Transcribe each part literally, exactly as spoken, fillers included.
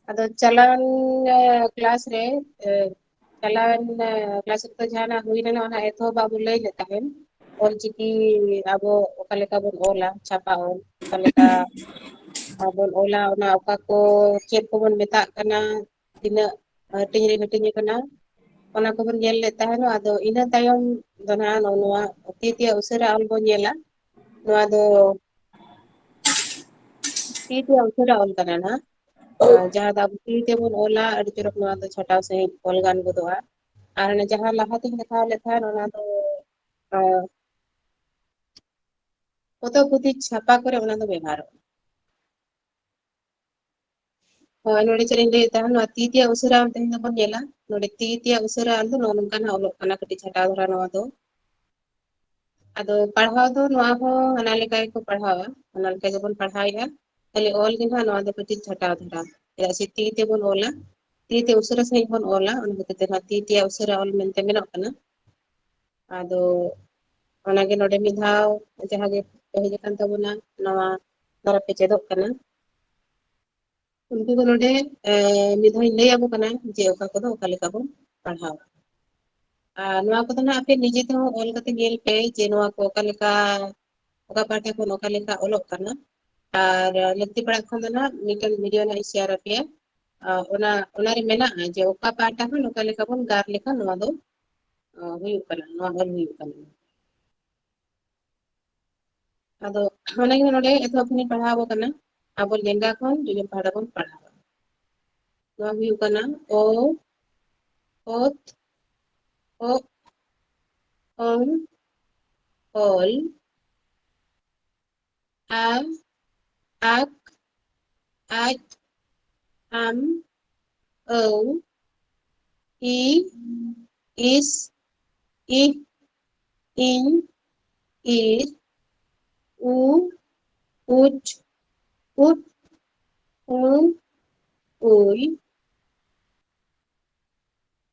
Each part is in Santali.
ᱟᱫᱚ ᱪᱟᱞᱟᱣᱮᱱ ᱠᱞᱟᱥ ᱨᱮ, ᱪᱟᱞᱟᱣᱮᱱ ᱠᱞᱟᱥ ᱨᱮᱫᱚ ᱡᱟᱦᱟᱱᱟᱜ ᱦᱩᱭ ᱞᱮᱱᱟ, ᱚᱱᱟ ᱮᱛᱚᱦᱚᱵ ᱟᱵᱚ ᱞᱟᱹᱭ ᱞᱮᱫ ᱛᱟᱦᱮᱸᱱ, ᱚᱞᱪᱤᱠᱤ ᱟᱵᱚ ᱚᱠᱟ ᱞᱮᱠᱟ ᱵᱚᱱ ᱚᱞᱟ, ᱪᱷᱟᱯᱟ ᱚᱞ ᱚᱠᱟ ᱞᱮᱠᱟ ᱵᱚᱱ ᱚᱞᱟ, ᱚᱱᱟ ᱚᱠᱟ ᱠᱚ ᱪᱮᱫ ᱠᱚᱵᱚᱱ ᱢᱮᱛᱟᱜ ᱠᱟᱱᱟ, ᱛᱤᱱᱟᱹᱜ ᱦᱟᱹᱴᱤᱧ ᱨᱮ ᱦᱟᱹᱴᱤᱧ ᱟᱠᱟᱱᱟ, ᱚᱱᱟ ᱠᱚᱵᱚᱱ ᱧᱮᱞ ᱞᱮᱫ ᱛᱟᱦᱮᱱᱟ᱾ ᱟᱫᱚ ᱤᱱᱟᱹ ᱛᱟᱭᱚᱢ ᱫᱚ ᱱᱟᱦᱟᱜ ᱱᱚᱜᱼᱚ ᱱᱚᱣᱟ ᱛᱤ ᱛᱮᱭᱟᱜ ᱩᱥᱟᱹᱨᱟ ᱚᱞ ᱵᱚᱱ ᱧᱮᱞᱟ᱾ ᱱᱚᱣᱟ ᱫᱚ ᱛᱤ ᱛᱮᱭᱟᱜ ᱩᱥᱟᱹᱨᱟ ᱚᱞ ᱠᱟᱱᱟ ᱱᱟᱦᱟᱜ, ᱟᱨ ᱡᱟᱦᱟᱸ ᱫᱚ ᱟᱵᱚ ᱛᱤ ᱛᱮᱵᱚᱱ ᱚᱞᱟ, ᱟᱹᱰᱤ ᱪᱚᱨᱚᱠ ᱱᱚᱣᱟ ᱫᱚ ᱪᱷᱟᱴᱟᱣ ᱥᱟᱺᱦᱤᱡ ᱚᱞ ᱜᱟᱱ ᱜᱚᱫᱚᱜᱼᱟ᱾ ᱟᱨ ᱚᱱᱮ ᱡᱟᱦᱟᱸ ᱞᱟᱦᱟᱛᱤᱧ ᱫᱮᱠᱷᱟᱣ ᱞᱮᱫ ᱛᱟᱦᱮᱸᱫ, ᱚᱱᱟ ᱫᱚ, ᱟᱸ, ᱯᱚᱛᱚᱵ ᱯᱩᱛᱷᱤ ᱪᱷᱟᱯᱟ ᱠᱚᱨᱮ ᱚᱱᱟ ᱫᱚ ᱵᱮᱵᱷᱟᱨᱚᱜᱼᱟ᱾ ᱦᱳᱭ, ᱱᱚᱰᱮ ᱪᱮᱫ ᱤᱧ ᱞᱟᱹᱭᱮᱫ ᱛᱟᱦᱮᱸᱫ, ᱱᱚᱣᱟ ᱛᱤ ᱛᱮᱭᱟᱜ ᱩᱥᱟᱹᱨᱟ ᱚᱞ ᱛᱮᱦᱮᱧ ᱫᱚᱵᱚᱱ ᱧᱮᱞᱟ᱾ ᱱᱚᱰᱮ ᱛᱤ ᱛᱮᱭᱟᱜ ᱩᱥᱟᱹᱨᱟ ᱚᱞ ᱫᱚ ᱱᱚᱜᱼᱚ ᱱᱚᱝᱠᱟ ᱱᱟᱦᱟᱜ ᱚᱞᱚᱜ ᱠᱟᱱᱟ, ᱠᱟᱹᱴᱤᱡ ᱪᱷᱟᱴᱟᱣ ᱫᱷᱟᱨᱟ ᱱᱚᱣᱟ ᱫᱚ᱾ ᱟᱫᱚ ᱯᱟᱲᱦᱟᱣ ᱫᱚ ᱱᱚᱣᱟ ᱦᱚᱸ ᱦᱟᱱᱟ ᱞᱮᱠᱟ ᱜᱮᱠᱚ ᱯᱟᱲᱦᱟᱣᱟ, ᱚᱱᱟ ᱞᱮᱠᱟ ᱜᱮᱵᱚᱱ ᱯᱟᱲᱦᱟᱣᱮᱫᱼᱟ᱾ ᱠᱷᱟᱹᱞᱤ ᱚᱞ ᱜᱮ ᱱᱟᱦᱟᱜ ᱱᱚᱣᱟ ᱫᱚ ᱠᱟᱹᱴᱤᱡ ᱪᱷᱟᱴᱟᱣ ᱫᱷᱟᱨᱟ, ᱪᱮᱫᱟᱜ ᱥᱮ ᱛᱤ ᱛᱮᱵᱚᱱ ᱚᱞᱟ, ᱛᱤ ᱛᱮ ᱩᱥᱟᱹᱨᱟ ᱥᱟᱺᱦᱤᱡ ᱵᱚᱱ ᱚᱞᱟ, ᱚᱱᱟ ᱠᱷᱟᱹᱛᱤᱨ ᱛᱮ ᱱᱟᱦᱟᱜ ᱛᱤ ᱛᱮᱭᱟᱜ ᱩᱥᱟᱹᱨᱟ ᱚᱞ ᱢᱮᱱᱛᱮ ᱢᱮᱱᱚᱜ ᱠᱟᱱᱟ᱾ ᱟᱫᱚ ᱚᱱᱟᱜᱮ ᱱᱚᱰᱮ ᱢᱤᱫ ᱫᱷᱟᱣ ᱡᱟᱦᱟᱸ ᱜᱮ ᱦᱮᱡ ᱟᱠᱟᱱ ᱛᱟᱵᱚᱱᱟ, ᱱᱟᱣᱟ ᱫᱷᱟᱨᱟ ᱯᱮ ᱪᱮᱫᱚᱜ ᱠᱟᱱᱟ, ᱩᱱᱠᱩ ᱠᱚ ᱱᱚᱰᱮ, ᱮ, ᱢᱤᱫ ᱫᱷᱟᱣ ᱤᱧ ᱞᱟᱹᱭ ᱟᱵᱚ ᱠᱟᱱᱟ ᱡᱮ ᱚᱠᱟ ᱠᱚᱫᱚ ᱚᱠᱟ ᱞᱮᱠᱟ ᱵᱚᱱ ᱯᱟᱲᱦᱟᱣᱟ᱾ ᱟᱨ ᱱᱚᱣᱟ ᱠᱚᱫᱚ ᱱᱟᱜ ᱟᱯᱮ ᱱᱤᱡᱮ ᱛᱮᱦᱚᱸ ᱚᱞ ᱠᱟᱛᱮ ᱧᱮᱞ ᱯᱮ ᱡᱮ ᱱᱚᱣᱟ ᱠᱚ ᱚᱠᱟ ᱞᱮᱠᱟ, ᱚᱠᱟ ᱯᱟᱦᱴᱟ ᱠᱷᱚᱱ ᱚᱠᱟ ᱞᱮᱠᱟ ᱚᱞᱚᱜ ᱠᱟᱱᱟ᱾ ᱟᱨ ᱞᱟᱹᱠᱛᱤ ᱯᱟᱲᱟᱜ ᱠᱷᱟᱱ ᱫᱚ ᱱᱟᱜ ᱢᱤᱫᱴᱟᱝ ᱵᱷᱤᱰᱤᱭᱳ ᱱᱟᱜ ᱤᱧ ᱥᱮᱭᱟᱨ ᱟᱯᱮᱭᱟ᱾ ᱟᱨ ᱚᱱᱟ, ᱚᱱᱟᱨᱮ ᱢᱮᱱᱟᱜᱼᱟ ᱡᱮ ᱚᱠᱟ ᱯᱟᱦᱴᱟ ᱠᱷᱚᱱ ᱚᱠᱟ ᱞᱮᱠᱟ ᱵᱚᱱ ᱜᱟᱨ ᱞᱮᱠᱷᱟᱱ ᱱᱚᱣᱟ ᱫᱚ, ᱟ, ᱦᱩᱭᱩᱜ ᱠᱟᱱᱟ, ᱱᱚᱣᱟ ᱚᱞ ᱦᱩᱭᱩᱜ ᱠᱟᱱᱟ᱾ ᱟᱫᱚ ᱚᱱᱟᱜᱮ ᱱᱚᱰᱮ ᱮᱛᱚᱦᱚᱵ ᱠᱷᱚᱱᱤᱧ ᱯᱟᱲᱦᱟᱣ ᱟᱵᱚ ᱠᱟᱱᱟ, ᱟᱵᱚ ᱞᱮᱸᱜᱟ ᱠᱷᱚᱱ ᱡᱚᱡᱚᱢ ᱯᱟᱦᱴᱟ ᱵᱚᱱ ᱯᱟᱲᱦᱟᱣᱟ᱾ ᱱᱚᱣᱟ ᱦᱩᱭᱩᱜ ᱠᱟᱱᱟ ᱚ, ᱚᱛ, ᱚᱜ, ᱚᱝ, ᱚᱞ, ᱟ, ᱟᱠ, ᱟᱡ, ᱟᱢ, ᱟᱹᱣ, ᱤ, ᱤᱥ, ᱤᱦ, ᱤᱧ, ᱤᱨ, ᱩ, ᱩᱪ, ᱩᱫ, ᱩᱱ, ᱩᱭ,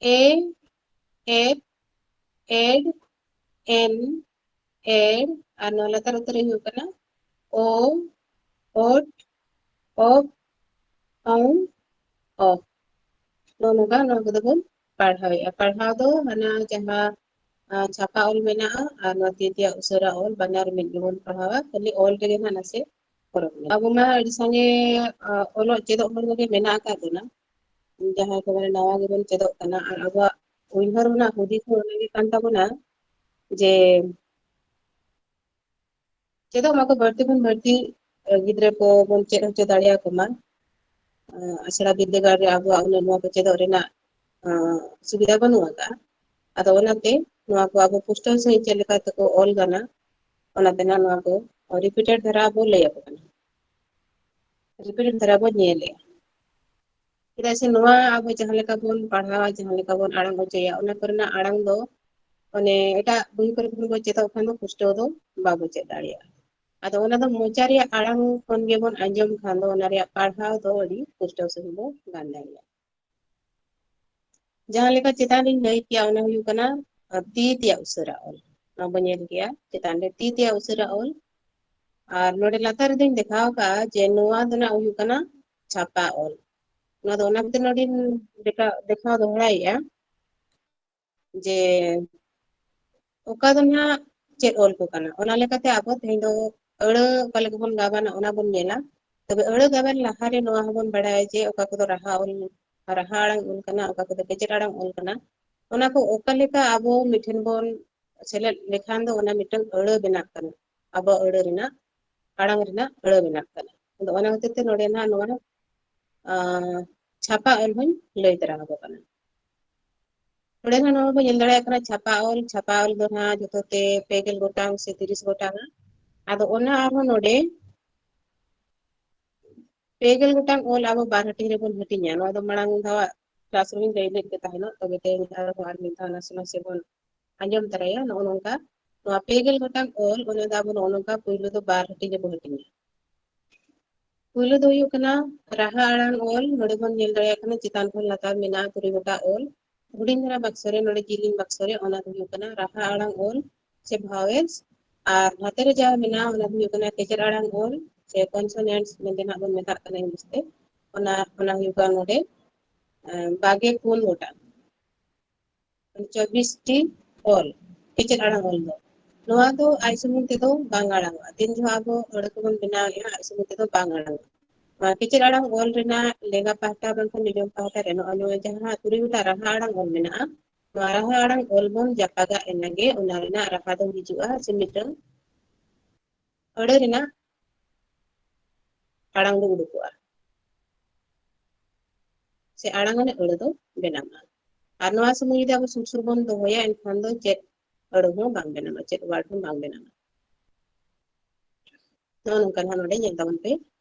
ᱮ, ᱮᱯ, ᱮᱰ, ᱮᱱ, ᱮᱲ, ᱟᱨ ᱱᱚᱣᱟ ᱞᱟᱛᱟᱨ ᱩᱛᱟᱹᱨ ᱦᱩᱭᱩᱜ ᱠᱟᱱᱟ ᱚ, ᱚᱴ, ᱚᱯ, ᱚᱝ, ᱚ, ᱱᱚᱜᱼᱚ ᱱᱚᱝᱠᱟ ᱱᱚᱣᱟ ᱠᱚᱫᱚ ᱵᱚᱱ ᱯᱟᱲᱦᱟᱣᱮᱫᱼᱟ᱾ ᱯᱟᱲᱦᱟᱣ ᱫᱚ ᱦᱟᱱᱟ ᱡᱟᱦᱟᱸ, ᱟᱸ, ᱪᱷᱟᱯᱟ ᱚᱞ ᱢᱮᱱᱟᱜᱼᱟ ᱟᱨ ᱱᱚᱣᱟ ᱛᱤ ᱛᱮᱭᱟᱜ ᱩᱥᱟᱹᱨᱟ ᱚᱞ, ᱵᱟᱱᱟᱨ ᱢᱤᱫ ᱜᱮᱵᱚᱱ ᱯᱟᱲᱦᱟᱣᱟ, ᱠᱷᱟᱹᱞᱤ ᱚᱞ ᱨᱮᱜᱮ ᱱᱟᱜ ᱱᱟᱥᱮ ᱯᱷᱚᱨᱚᱠ ᱢᱮᱱᱟᱜᱼᱟ᱾ ᱟᱵᱚ ᱢᱟ ᱟᱹᱰᱤ ᱥᱟᱸᱜᱮ, ᱟᱸ, ᱚᱞᱚᱜ ᱪᱮᱫᱚᱜ ᱦᱚᱲ ᱠᱚᱜᱮ ᱢᱮᱱᱟᱜ ᱟᱠᱟᱫ ᱵᱚᱱᱟ, ᱡᱟᱦᱟᱸᱭ ᱠᱚ ᱢᱟᱱᱮ ᱱᱟᱣᱟ ᱜᱮᱵᱚᱱ ᱪᱮᱫᱚᱜ ᱠᱟᱱᱟ, ᱟᱨ ᱟᱵᱚᱣᱟᱜ ᱩᱭᱦᱟᱹᱨ ᱨᱮᱱᱟᱜ ᱦᱩᱫᱤᱥ ᱦᱚᱸ ᱚᱱᱟ ᱜᱮ ᱠᱟᱱ ᱛᱟᱵᱚᱱᱟ ᱡᱮ ᱪᱮᱫᱚᱜ ᱢᱟᱠᱚ ᱵᱟᱹᱲᱛᱤ ᱠᱷᱚᱱ ᱵᱟᱹᱲᱛᱤ, ᱟᱸ, ᱜᱤᱫᱽᱨᱟᱹ ᱠᱚ ᱵᱚᱱ ᱪᱮᱫ ᱦᱚᱪᱚ ᱫᱟᱲᱮᱭᱟᱠᱚ ᱢᱟ᱾ ᱟᱸ, ᱟᱥᱲᱟ ᱵᱤᱨᱫᱟᱹᱜᱟᱲ ᱨᱮ ᱟᱵᱚᱣᱟᱜ ᱩᱱᱟᱹᱜ ᱱᱚᱣᱟ ᱠᱚ ᱪᱮᱫᱚᱜ ᱨᱮᱱᱟᱜ, ᱟᱸ, ᱥᱩᱵᱤᱫᱷᱟ ᱵᱟᱹᱱᱩᱜ ᱟᱠᱟᱫᱼᱟ᱾ ᱟᱫᱚ ᱚᱱᱟᱛᱮ ᱱᱚᱣᱟ ᱠᱚ ᱟᱵᱚ ᱯᱩᱥᱴᱟᱹᱣ ᱥᱟᱺᱦᱤᱡ ᱪᱮᱫ ᱞᱮᱠᱟ ᱛᱮᱠᱚ ᱚᱞ ᱜᱟᱱᱟ, ᱚᱱᱟᱛᱮ ᱱᱟᱜ ᱱᱚᱣᱟ ᱠᱚ repeated ᱫᱷᱟᱨᱟ ᱵᱚ ᱞᱟᱹᱭ ᱟᱠᱚ ᱠᱟᱱᱟ, repeated ᱫᱷᱟᱨᱟ ᱵᱚ ᱧᱮᱞᱮᱜᱼᱟ᱾ ᱪᱮᱫᱟᱜ ᱥᱮ ᱱᱚᱣᱟ ᱟᱵᱚ ᱡᱟᱦᱟᱸ ᱞᱮᱠᱟ ᱵᱚᱱ ᱯᱟᱲᱦᱟᱣᱟ, ᱡᱟᱦᱟᱸ ᱞᱮᱠᱟ ᱵᱚᱱ ᱟᱲᱟᱝ ᱦᱚᱪᱚᱭᱟ, ᱚᱱᱟ ᱠᱚᱨᱮᱱᱟᱜ ᱟᱲᱟᱝ ᱫᱚ ᱚᱱᱮ ᱮᱴᱟᱜ ᱵᱳᱭ ᱠᱚᱨᱮ ᱠᱷᱚᱱ ᱵᱚ ᱪᱮᱫᱚᱜ ᱠᱷᱟᱱ ᱫᱚ ᱯᱩᱥᱴᱟᱹᱣ ᱫᱚ ᱵᱟᱵᱚ ᱪᱮᱫ ᱫᱟᱲᱮᱭᱟᱜᱼᱟ᱾ ᱟᱫᱚ ᱚᱱᱟ ᱫᱚ ᱢᱚᱪᱟ ᱨᱮᱭᱟᱜ ᱟᱲᱟᱝ ᱠᱷᱚᱱ ᱜᱮᱵᱚᱱ ᱟᱸᱡᱚᱢ ᱠᱷᱟᱱ ᱫᱚ ᱚᱱᱟ ᱨᱮᱭᱟᱜ ᱯᱟᱲᱦᱟᱣ ᱫᱚ ᱟᱹᱰᱤ ᱯᱩᱥᱴᱟᱹᱣ ᱥᱟᱺᱦᱤᱡ ᱵᱚ ᱜᱟᱱ ᱫᱟᱲᱮᱭᱟᱜᱼᱟ᱾ ᱡᱟᱦᱟᱸ ᱞᱮᱠᱟ ᱪᱮᱛᱟᱱ ᱨᱤᱧ ᱞᱟᱹᱭ ᱠᱮᱭᱟ, ᱚᱱᱟ ᱦᱩᱭᱩᱜ ᱠᱟᱱᱟ, ᱟᱨ ᱛᱤ ᱛᱮᱭᱟᱜ ᱩᱥᱟᱹᱨᱟ ᱚᱞ᱾ ᱱᱚᱣᱟ ᱵᱚᱱ ᱧᱮᱞ ᱠᱮᱭᱟ ᱪᱮᱛᱟᱱ ᱨᱮ ᱛᱤ ᱛᱮᱭᱟᱜ ᱩᱥᱟᱹᱨᱟ ᱚᱞ, ᱟᱨ ᱱᱚᱰᱮ ᱞᱟᱛᱟᱨ ᱨᱮᱫᱚᱧ ᱫᱮᱠᱷᱟᱣ ᱠᱟᱜᱼᱟ ᱡᱮ ᱱᱚᱣᱟ ᱫᱚ ᱱᱟᱜ ᱦᱩᱭᱩᱜ ᱠᱟᱱᱟ ᱪᱷᱟᱯᱟ ᱚᱞ᱾ ᱱᱚᱣᱟ ᱫᱚ ᱚᱱᱟ ᱠᱷᱟᱹᱛᱤᱨ ᱱᱚᱰᱮᱧ ᱫᱮᱠᱷᱟᱣ, ᱫᱮᱠᱷᱟᱣ ᱫᱚᱦᱲᱟᱭᱮᱜᱼᱟ ᱡᱮ ᱚᱠᱟ ᱫᱚ ᱱᱟᱜ ᱪᱮᱫ ᱚᱞ ᱠᱚ ᱠᱟᱱᱟ᱾ ᱚᱱᱟ ᱞᱮᱠᱟᱛᱮ ᱟᱵᱚ ᱛᱮᱦᱮᱧ ᱫᱚ ᱟᱹᱲᱟᱹ ᱚᱠᱟ ᱞᱮᱠᱟ ᱵᱚᱱ ᱜᱟᱵᱟᱱᱟ, ᱚᱱᱟ ᱵᱚᱱ ᱧᱮᱞᱟ᱾ ᱛᱚᱵᱮ ᱟᱹᱲᱟᱹ ᱜᱟᱵᱟᱱ ᱞᱟᱦᱟᱨᱮ ᱱᱚᱣᱟ ᱦᱚᱸᱵᱚᱱ ᱵᱟᱲᱟᱭᱟ ᱡᱮ ᱚᱠᱟ ᱠᱚᱫᱚ ᱨᱟᱦᱟ ᱚᱞ, ᱨᱟᱦᱟ ᱟᱲᱟᱝ ᱚᱞ ᱠᱟᱱᱟ, ᱚᱠᱟ ᱠᱚᱫᱚ ᱠᱮᱪᱮᱫ ᱟᱲᱟᱝ ᱚᱞ ᱠᱟᱱᱟ᱾ ᱚᱱᱟ ᱠᱚ ᱚᱠᱟ ᱞᱮᱠᱟ ᱟᱵᱚ ᱢᱤᱫ ᱴᱷᱮᱱ ᱵᱚᱱ ᱥᱮᱞᱮᱫ ᱞᱮᱠᱷᱟᱱ ᱫᱚ ᱚᱱᱟ ᱢᱤᱫᱴᱟᱝ ᱟᱹᱲᱟᱹ ᱵᱮᱱᱟᱜ ᱠᱟᱱᱟ, ᱟᱵᱚᱣᱟᱜ ᱟᱹᱲᱟᱹ ᱨᱮᱱᱟᱜ, ᱟᱲᱟᱝ ᱨᱮᱱᱟᱜ ᱟᱹᱲᱟᱹ ᱵᱮᱱᱟᱜ ᱠᱟᱱᱟ᱾ ᱟᱫᱚ ᱚᱱᱟ ᱠᱷᱟᱹᱛᱤᱨ ᱛᱮ ᱱᱚᱰᱮ ᱱᱟᱦᱟᱜ ᱱᱚᱣᱟ, ᱟᱸ, ᱪᱷᱟᱯᱟ ᱚᱞ ᱦᱚᱧ ᱞᱟᱹᱭ ᱛᱚᱨᱟ ᱟᱵᱚ ᱠᱟᱱᱟ᱾ ᱱᱚᱰᱮ ᱱᱟᱦᱟᱜ ᱱᱚᱣᱟ ᱵᱚᱱ ᱧᱮᱞ ᱫᱟᱲᱮᱭᱟᱜ ᱠᱟᱱᱟ, ᱪᱷᱟᱯᱟ ᱚᱞ, ᱪᱷᱟᱯᱟ ᱚᱞ ᱫᱚ ᱱᱟᱦᱟᱜ ᱡᱚᱛᱚ ᱛᱮ ᱯᱮ ᱜᱮᱞ ᱜᱚᱴᱟᱝ ᱥᱮ ᱛᱤᱨᱤᱥ ᱜᱚᱴᱟᱝᱟ᱾ ᱟᱫᱚ ᱚᱱᱟ ᱟᱨᱦᱚᱸ ᱱᱚᱰᱮ ᱯᱮ ᱜᱮᱞ ᱜᱚᱴᱟᱝ ᱚᱞ ᱟᱵᱚ ᱵᱟᱨ ᱦᱟᱹᱴᱤᱧ ᱨᱮᱵᱚᱱ ᱦᱟᱹᱴᱤᱧᱟ᱾ ᱱᱚᱣᱟ ᱫᱚ ᱢᱟᱲᱟᱝ ᱫᱷᱟᱣᱟᱜ class ᱨᱮᱵᱚᱱ ᱞᱟᱹᱭ ᱞᱮᱫ ᱜᱮ ᱛᱟᱦᱮᱱᱚᱜ, ᱛᱚᱵᱮ ᱛᱮᱦᱮᱧ ᱟᱨᱦᱚᱸ ᱟᱨ ᱢᱤᱫ ᱫᱷᱟᱣ ᱱᱟᱥᱮ ᱱᱟᱥᱮ ᱵᱚᱱ ᱟᱸᱡᱚᱢ ᱛᱟᱨᱟᱭᱟ᱾ ᱱᱚᱜᱼᱚ ᱱᱚᱝᱠᱟ ᱱᱚᱣᱟ ᱯᱮ ᱜᱮᱞ ᱜᱚᱴᱟᱝ ᱚᱞ, ᱚᱱᱟ ᱫᱚ ᱟᱵᱚ ᱱᱚᱜᱼᱚ ᱱᱚᱝᱠᱟ ᱯᱩᱭᱞᱩ ᱫᱚ ᱵᱟᱨ ᱦᱟᱹᱴᱤᱧ ᱨᱮᱵᱚᱱ ᱦᱟᱹᱴᱤᱧᱟ᱾ ᱯᱩᱭᱞᱩ ᱫᱚ ᱦᱩᱭᱩᱜ ᱠᱟᱱᱟ ᱨᱟᱦᱟ ᱟᱲᱟᱝ ᱚᱞ᱾ ᱱᱚᱰᱮ ᱵᱚᱱ ᱧᱮᱞ ᱫᱟᱲᱮᱭᱟᱜ ᱠᱟᱱᱟ ᱪᱮᱛᱟᱱ ᱠᱷᱚᱱ ᱞᱟᱛᱟᱨ ᱢᱮᱱᱟᱜᱼᱟ ᱛᱩᱨᱩᱭ ᱜᱚᱴᱟᱝ ᱚᱞ᱾ ᱦᱩᱰᱤᱧ ᱫᱷᱟᱨᱟ ᱵᱟᱠᱥᱚ ᱨᱮ, ᱱᱚᱰᱮ ᱡᱤᱞᱤᱧ ᱵᱟᱠᱥᱚ ᱨᱮ, ᱚᱱᱟ ᱫᱚ ᱦᱩᱭᱩᱜ ᱠᱟᱱᱟ ᱨᱟᱦᱟ ᱟᱲᱟᱝ ᱚᱞ ᱥᱮ vowels᱾ ᱟᱨ ᱱᱚᱛᱮ ᱨᱮ ᱡᱟᱦᱟᱸ ᱢᱮᱱᱟᱜᱼᱟ, ᱚᱱᱟ ᱫᱚ ᱦᱩᱭᱩᱜ ᱠᱟᱱᱟ ᱠᱮᱪᱮᱫ ᱟᱲᱟᱝ ᱚᱞ ᱥᱮ consonants ᱢᱮᱱᱛᱮ ᱱᱟᱦᱟᱜ ᱵᱚᱱ ᱢᱮᱛᱟᱜ ᱠᱟᱱᱟ English ᱛᱮ᱾ ᱚᱱᱟ ᱚᱱᱟ ᱦᱩᱭᱩᱜ ᱠᱟᱱᱟ ᱱᱚᱰᱮ ᱵᱟᱜᱮ ᱯᱩᱱ ᱜᱚᱴᱟᱝ᱾ ᱪᱚᱵᱵᱤᱥ ᱴᱤ ᱚᱞ, ᱠᱮᱪᱮᱫ ᱟᱲᱟᱝ ᱚᱞ ᱫᱚ᱾ ᱱᱚᱣᱟ ᱫᱚ ᱟᱡ ᱥᱩᱢᱩᱝ ᱛᱮᱫᱚ ᱵᱟᱝ ᱟᱲᱟᱝᱚᱜᱼᱟ᱾ ᱛᱤᱱ ᱡᱚᱦᱚᱜ ᱟᱵᱚ ᱟᱹᱲᱟᱹ ᱠᱚᱵᱚᱱ ᱵᱮᱱᱟᱣᱮᱫᱼᱟ, ᱟᱡ ᱥᱩᱢᱩᱝ ᱛᱮᱫᱚ ᱵᱟᱝ ᱟᱲᱟᱝᱚᱜᱼᱟ᱾ ᱱᱚᱣᱟ ᱠᱮᱪᱮᱫ ᱟᱲᱟᱝ ᱚᱞ ᱨᱮᱱᱟᱜ ᱞᱮᱸᱜᱟ ᱯᱟᱦᱴᱟ ᱵᱟᱝᱠᱷᱟᱱ ᱡᱚᱡᱚᱢ ᱯᱟᱦᱴᱟ ᱨᱮ ᱱᱚᱜᱼᱚ ᱱᱚᱣᱟ ᱡᱟᱦᱟᱸ ᱛᱩᱨᱩᱭ ᱜᱚᱴᱟᱝ ᱨᱟᱦᱟ ᱟᱲᱟᱝ ᱚᱞ ᱢᱮᱱᱟᱜᱼᱟ, ᱱᱚᱣᱟ ᱨᱟᱦᱟ ᱟᱲᱟᱝ ᱚᱞ ᱵᱚᱱ ᱡᱟᱯᱟᱜᱟ, ᱮᱱᱟᱜᱮ ᱚᱱᱟ ᱨᱮᱱᱟᱜ ᱨᱟᱦᱟ ᱫᱚ ᱦᱤᱡᱩᱜᱼᱟ, ᱥᱮ ᱢᱤᱫᱴᱟᱝ ᱟᱹᱲᱟᱹ ᱨᱮᱱᱟᱜ ᱟᱲᱟᱝ ᱫᱚ ᱩᱰᱩᱠᱚᱜᱼᱟ, ᱥᱮ ᱟᱲᱟᱝ ᱟᱱᱟᱜ ᱟᱹᱲᱟᱹ ᱫᱚ ᱵᱮᱱᱟᱜᱼᱟ᱾ ᱟᱨ ᱱᱚᱣᱟ ᱥᱚᱢᱚᱭ ᱡᱩᱫᱤ ᱟᱵᱚ ᱥᱩᱨ ᱥᱩᱨ ᱵᱚᱱ ᱫᱚᱦᱚᱭᱟ, ᱮᱱᱠᱷᱟᱱ ᱫᱚ ᱪᱮᱫ ᱟᱹᱲᱟᱹ ᱦᱚᱸ ᱵᱟᱝ ᱵᱮᱱᱟᱜᱼᱟ, ᱪᱮᱫ word ᱦᱚᱸ ᱵᱟᱝ ᱵᱮᱱᱟᱜᱼᱟ᱾ ᱱᱚᱜᱼᱚ ᱱᱚᱝᱠᱟ ᱱᱟᱦᱟᱜ ᱱᱚᱰᱮ ᱧᱮᱞ ᱛᱟᱵᱚᱱ ᱯᱮ